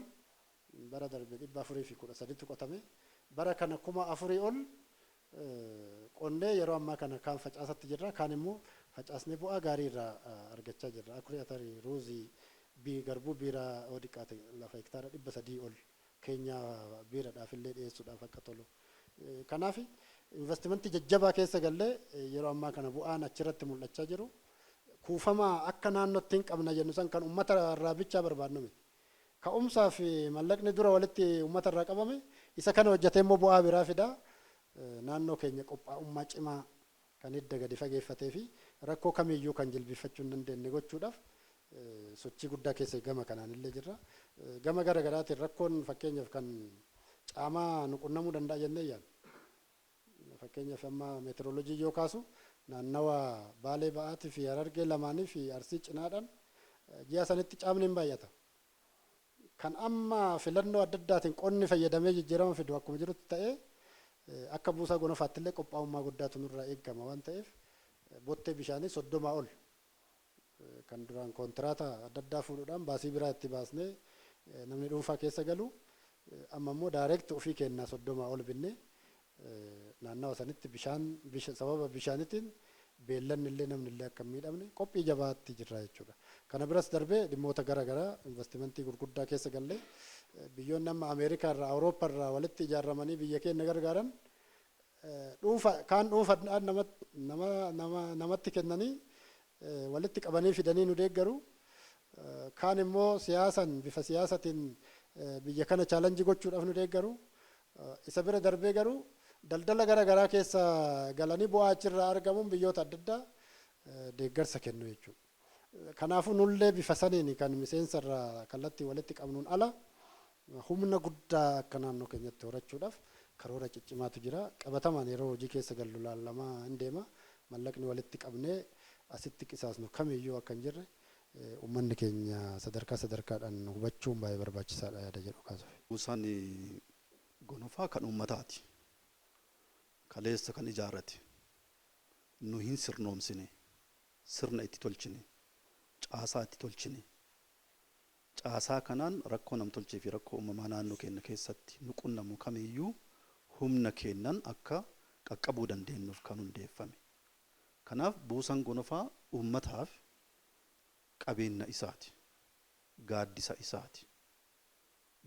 bara darbe 413 qotame bara kana 4,000 ol qonnee yeroo ammaa kana kaan facaasatti jirra kaan immoo facaasnee bu'aa gaarii irraa argachaa jirra. Akurii atarii ruuzii garbuu biiraa oo dhiqqaate lafa hektaara 300 ol keenya biiraadhaaf illee dhiyeessuudhaaf akka tolu. Kanaaf investimentii jajjabaa keessa gallee yeroo ammaa kana bu'aan achirratti mul'achaa jiru. Kuufama akka naannootti hin qabna jennu san kan uummata irraa bichaa barbaadnu miti. Ka'umsaa fi mallaqni dura walitti uummata irraa qabame isa kana hojjetee immoo bu'aa biraa fidaa. Naannoo keenya qophaa'ummaa cimaa kan hidda gadi fageeffatee fi rakkoo kamiyyuu kan jilbifachuu hin dandeenye gochuudhaaf sochii guddaa keessa gama kanaan illee jirra. Gama gara garaatiin rakkoon fakkeenyaaf kan caamaa nu qunnamuu danda'a jennee yaadna. Fakkeenyaaf amma meteoroloojii yoo kaasu naannawa Baalee Ba'aatii fi Harargee lamaanii fi Arsii cinaadhaan ji'a sanitti caamni hin baay'ata. Kan amma filannoo adda addaatiin qonni fayyadamee jijjiirama fidu akkuma jirutti ta'ee akka buusaa gonofaatti illee qophaa'ummaa guddaatu nurraa eegama waan ta'eef bottee bishaanii 30 ol kan duraan kontiraata adda addaa fuudhuudhaan baasii biraa itti baasnee namni dhuunfaa keessa galu amma immoo daayireekti ofii kennaa 30 ol binnee naannawa sanitti bishaan sababa bishaanitiin beellanni illee namni illee akka hin miidhamne qophii jabaatti jirra jechuudha. Kana biras darbee dhimmoota gara garaa investimentii gurguddaa keessa gallee, biyyoonni amma Ameerikaa irraa, Awurooppaa irraa walitti ijaaramanii biyya keenya gargaaran, dhuunfa kaan dhuunfaadhaan namatti kennanii walitti qabanii fidanii nu deeggaru. Kaan immoo siyaasan, bifa siyaasatiin biyya kana challenge gochuudhaaf nu deeggaru. Isa bira darbee garuu daldala gara garaa keessa galanii bu'aa achirraa argamuun biyyoota adda addaa deeggarsa kennu jechuudha. Kanaafuu nullee bifa saniin kan miseensa irraa kallattii walitti qabnuun ala humna guddaa akka naannoo keenyatti horachuudhaaf karoora ciccimaatu jira. Qabatamaan yeroo hojii keessa gallu laallamaa hin deema. Mallaqni walitti qabnee asitti qisaasnu kamiyyuu akka hin jirre uummanni keenya sadarkaa sadarkaadhaan hubachuun baay'ee barbaachisaadha yaada jedhu kaasuuf. Buusaan gonofaa kan uummataati. Kaleessa kan ijaarrate. Nu hin sirnoomsine. Sirna itti tolchine. Caasaa itti tolchine. Caasaa kanaan rakkoo namtolchee fi rakkoo uumamaa naannoo keenya keessatti nu qunnamu kamiyyuu humna keennan akka qaqqabuu dandeenyuuf kan hundeeffame. Kanaaf buusaan gonofaa uummataaf qabeenya isaati. Gaaddisa isaati.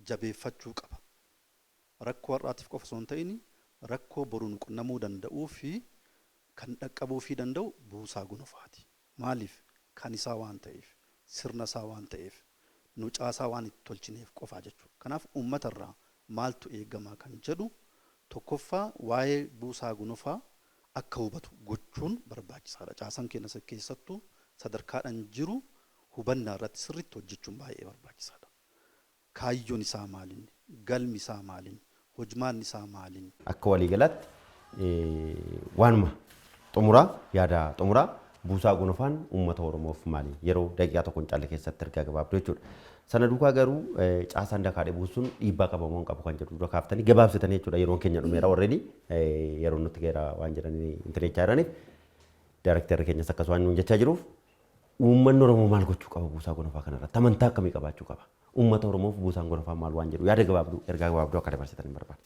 Jabeeffachuu qaba. Rakkoo har'aatiif qofa osoo hin ta'in rakkoo boru nu qunnamuu danda'uu fi kan dhaqqabuu fi danda'u buusaa gonofaati. Maaliif? Kan isaa waan ta'eef, sirna isaa waan ta'eef, nu caasaa waan itti tolchineef qofaa jechuudha. Kanaaf uummatarraa maaltu eegamaa kan jedhu, tokkoffaa waa'ee buusaa gonofaa akka hubatu gochuun barbaachisaadha. Caasaan keenya keessattuu sadarkaadhaan jiru hubannaa irratti sirriitti hojjechuun baay'ee barbaachisaadha. Kaayyoon isaa maalinni? Galmi isaa maalinni? Hojmaanni isaa maalinni? Akka waliigalaatti waanuma xumuraa, yaada xumuraa, buusaa gonofaan uummata Oromoof maali? Yeroo daqiiqaa tokko hin caalle keessatti ergaa gabaabduu jechuudha. Sana duukaa garuu caasaan dakaadhee buusuun dhiibbaa qaba moo hin qabu kan jedhu dura kaaftanii gabaabsitanii jechuudha. Yeroon keenya dhumeera already, yeroo nutti geera waan jedhanii intinechaa jiraniif, daarektarri keenyas akkas waan nuun jechaa jiruuf, uummanni Oromoo maal gochuu qaba buusaa gonofaa kanarratti? Amantaa akkamii qabaachuu qaba? Uummata Oromoof buusaan gonofaa maal waan jedhu yaada gabaabduu, ergaa gabaabduu akka dabarsitanii barbaada.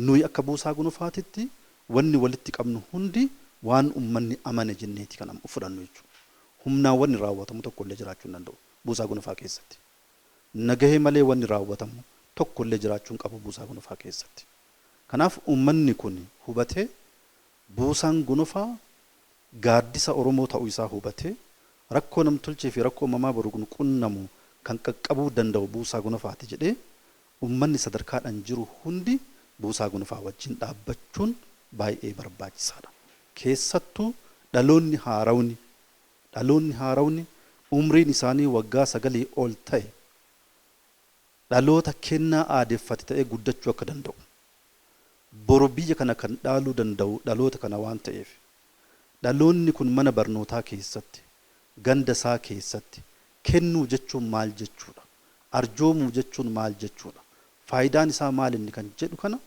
Nuyi akka buusaa gonofaatitti wanni walitti qabnu hundi waan uummanni amane jenneeti kan fudhannu jechuudha. Humnaan wanni raawwatamu tokkollee jiraachuu hin danda'u buusaa gonofaa keessatti. Nagahee malee wanni raawwatamu tokkollee jiraachuu hin qabu buusaa gonofaa keessatti. Kanaaf uummanni kun hubatee, buusaan gonofaa gaaddisa Oromoo ta'uu isaa hubatee, rakkoo namtolchee fi rakkoo uumamaa boru qunnamu kan qaqqabuu danda'u buusaa gonofaati jedhee uummanni sadarkaadhaan jiru hundi buusaa gonofaa wajjin dhaabbachuun baay'ee barbaachisaadha. Keessattuu dhaloonni haarawni umriin isaanii waggaa 9 ol ta'e dhaloota kennaa aadeffate ta'ee guddachuu akka danda'u. Boru biyya kana kan dhaaluu danda'u dhaloota kana waan ta'eef, dhaloonni kun mana barnootaa keessatti, ganda isaa keessatti kennuu jechuun maal jechuudha? Arjoomuu jechuun maal jechuudha? Faayidaan isaa maal inni kan jedhu kana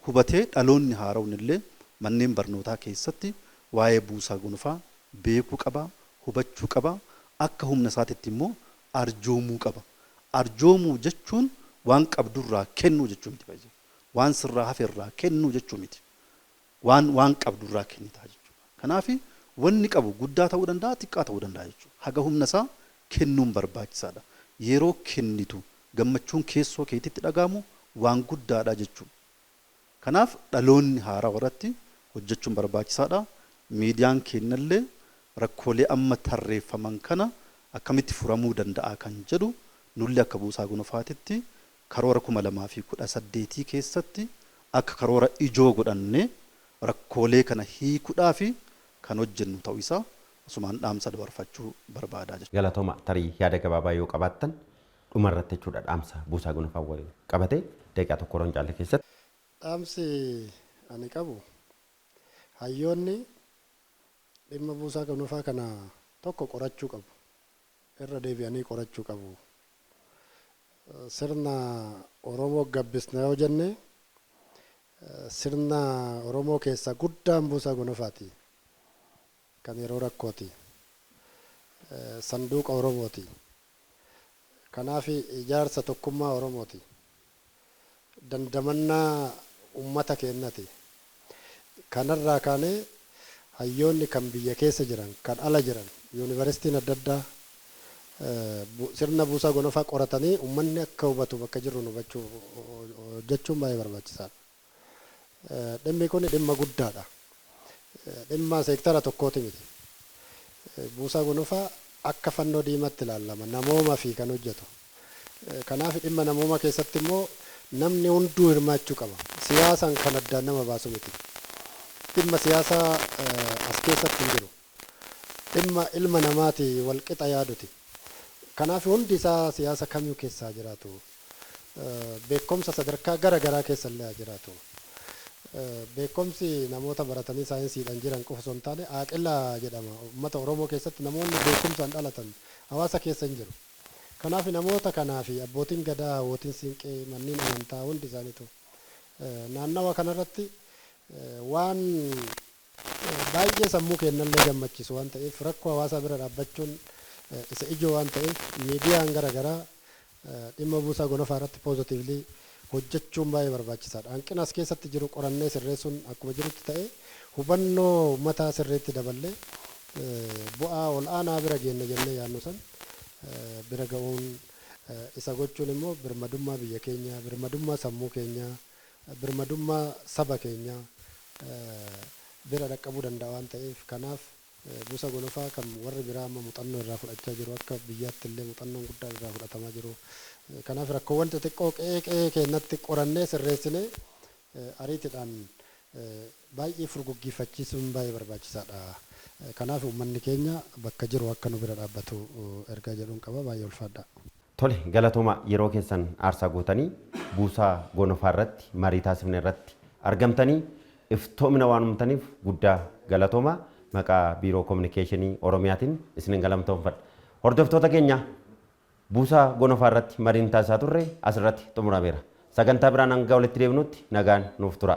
hubatee, dhaloonni haarawni illee manneen barnootaa keessatti waa'ee buusaa gonofaa beekuu qaba, hubachuu qaba, akka humna isaatitti immoo arjoomuu qaba. Arjoomuu jechuun waan qabdurraa kennuu jechuu miti baay'ee. Waan sirraa haferraa kennuu jechuu miti. Waan qabdurraa kennitaa jechuudha. Kanaaf wanni qabu guddaa ta'uu danda'a, xiqqaa ta'uu danda'a jechuudha. Haga humna isaa kennuun barbaachisaadha. Yeroo kennitu gammachuun keessoo keetitti dhaga'amu waan guddaadha jechuudha. Kanaaf dhaloonni haaraa irratti hojjechuun barbaachisaadha. Miidiyaan keenyallee rakkoolee amma tarreeffaman kana akkamitti furamuu danda'a kan jedhu, nulli akka buusaa gonofaatitti karoora 2018 keessatti akka karoora ijoo godhannee rakkoolee kana hiikuudhaa fi kan hojjennu ta'uu isaa asumaan dhaamsa dabarfachuu barbaadaa jechuudha. Galatooma. Tarii yaada gabaabaa yoo qabaattan dhumarratti jechuudha, dhaamsa buusaa gonofaa waliin qabate daqiiqaa tokko yeroo hin caalle keessatti. Dhaamsi ani qabu, hayyoonni dhimma buusaa gonofaa kana tokko qorachuu qabu. Irra deebi'anii qorachuu qabu. Sirna Oromoo gabbisna yoo jenne, sirna Oromoo keessaa guddaan buusaa gonofaati. Kan yeroo rakkooti. Sanduuqa Oromooti. Kanaaf ijaarsa tokkummaa Oromooti. Dandamannaa uummata keenyati. Kanarraa kaanee hayyoonni kan biyya keessa jiran, kan ala jiran, yuunivarsiitiin adda addaa, Sirna buusaa gonofaa qoratanii uummanni akka hubatu bakka jirru hubachuu hojjechuun baay'ee barbaachisaadha. Dhimmi kun dhimma guddaadha. Dhimma seektara tokkooti miti. Buusaa gonofaa akka fannoo diimaatti ilaalama, namooma fi kan hojjetu. Kanaaf dhimma namooma keessatti immoo namni hunduu hirmaachuu qaba. Siyaasaan kan addaan nama baasu miti. Dhimma siyaasaa as keessatti hin jiru. Dhimma ilma namaati wal qixa yaaduti. Kanaaf hundi isaa siyaasa kamuu keessaa jiraatu. Beekumsa sadarkaa gara garaa keessa illee jiraatu. Beekumsi namoota baratanii saayinsiidhaan jiran qofa osoo hin taane aaqila jedhama. Uummata Oromoo keessatti namoonni beekumsaan dhalatan hawaasa keessa hin jiru. Kanaaf namoota kanaa fi abbootiin gadaa, hawwootiin siinqee, manneen amantaa hundi isaaniitu naannawa kanarratti waan baay'ee sammuu keenyallee gammachiisu waan ta'eef, rakkoo hawaasaa bira dhaabbachuun isa ijoo waan ta'eef, miidiyaan gara garaa dhimma buusaa gonofaa irratti positively hojjechuun baay'ee barbaachisaadha. Hanqina as keessatti jiru qorannee sirreessuun akkuma jirutti ta'e, hubannoo uummataa sirriitti daballee bu'aa ol aanaa bira geenna jennee yaadnu san bira ga'uun, isa gochuun immoo birmadummaa biyya keenyaa, birmadummaa sammuu keenyaa, birmadummaa saba keenyaa bira dhaqqabuu danda'a waan ta'eef, kanaaf buusa gonofaa kan warri biraa amma muuxannoo irraa fudhachaa jiru, akka biyyaatti illee muuxannoon guddaan irraa fudhatamaa jiru. Kanaaf rakkoowwan xixiqqoo qe'ee qe'ee keenyatti qorannee sirreessinee ariitiidhaan baay'ee furguggiifachiisuun baay'ee barbaachisaadha. Kanaaf uummanni keenya bakka jiru akka nu bira dhaabbatu ergaa jedhuun qaba, baay'ee ulfaadha. Tole, galatooma, yeroo keessan aarsaa gootanii buusaa gonofaa irratti marii taasifne irratti argamtanii iftoomina waan uumtaniif guddaa galatooma, maqaa Biiroo Kominikeeshinii Oromiyaatiin isinin galatoomfadha. Hordoftoota keenya, buusaa gonofaa irratti mariin taasisaa turre asirratti xumurameera. Sagantaa biraan hanga walitti deebinutti nagaan nuuf tura.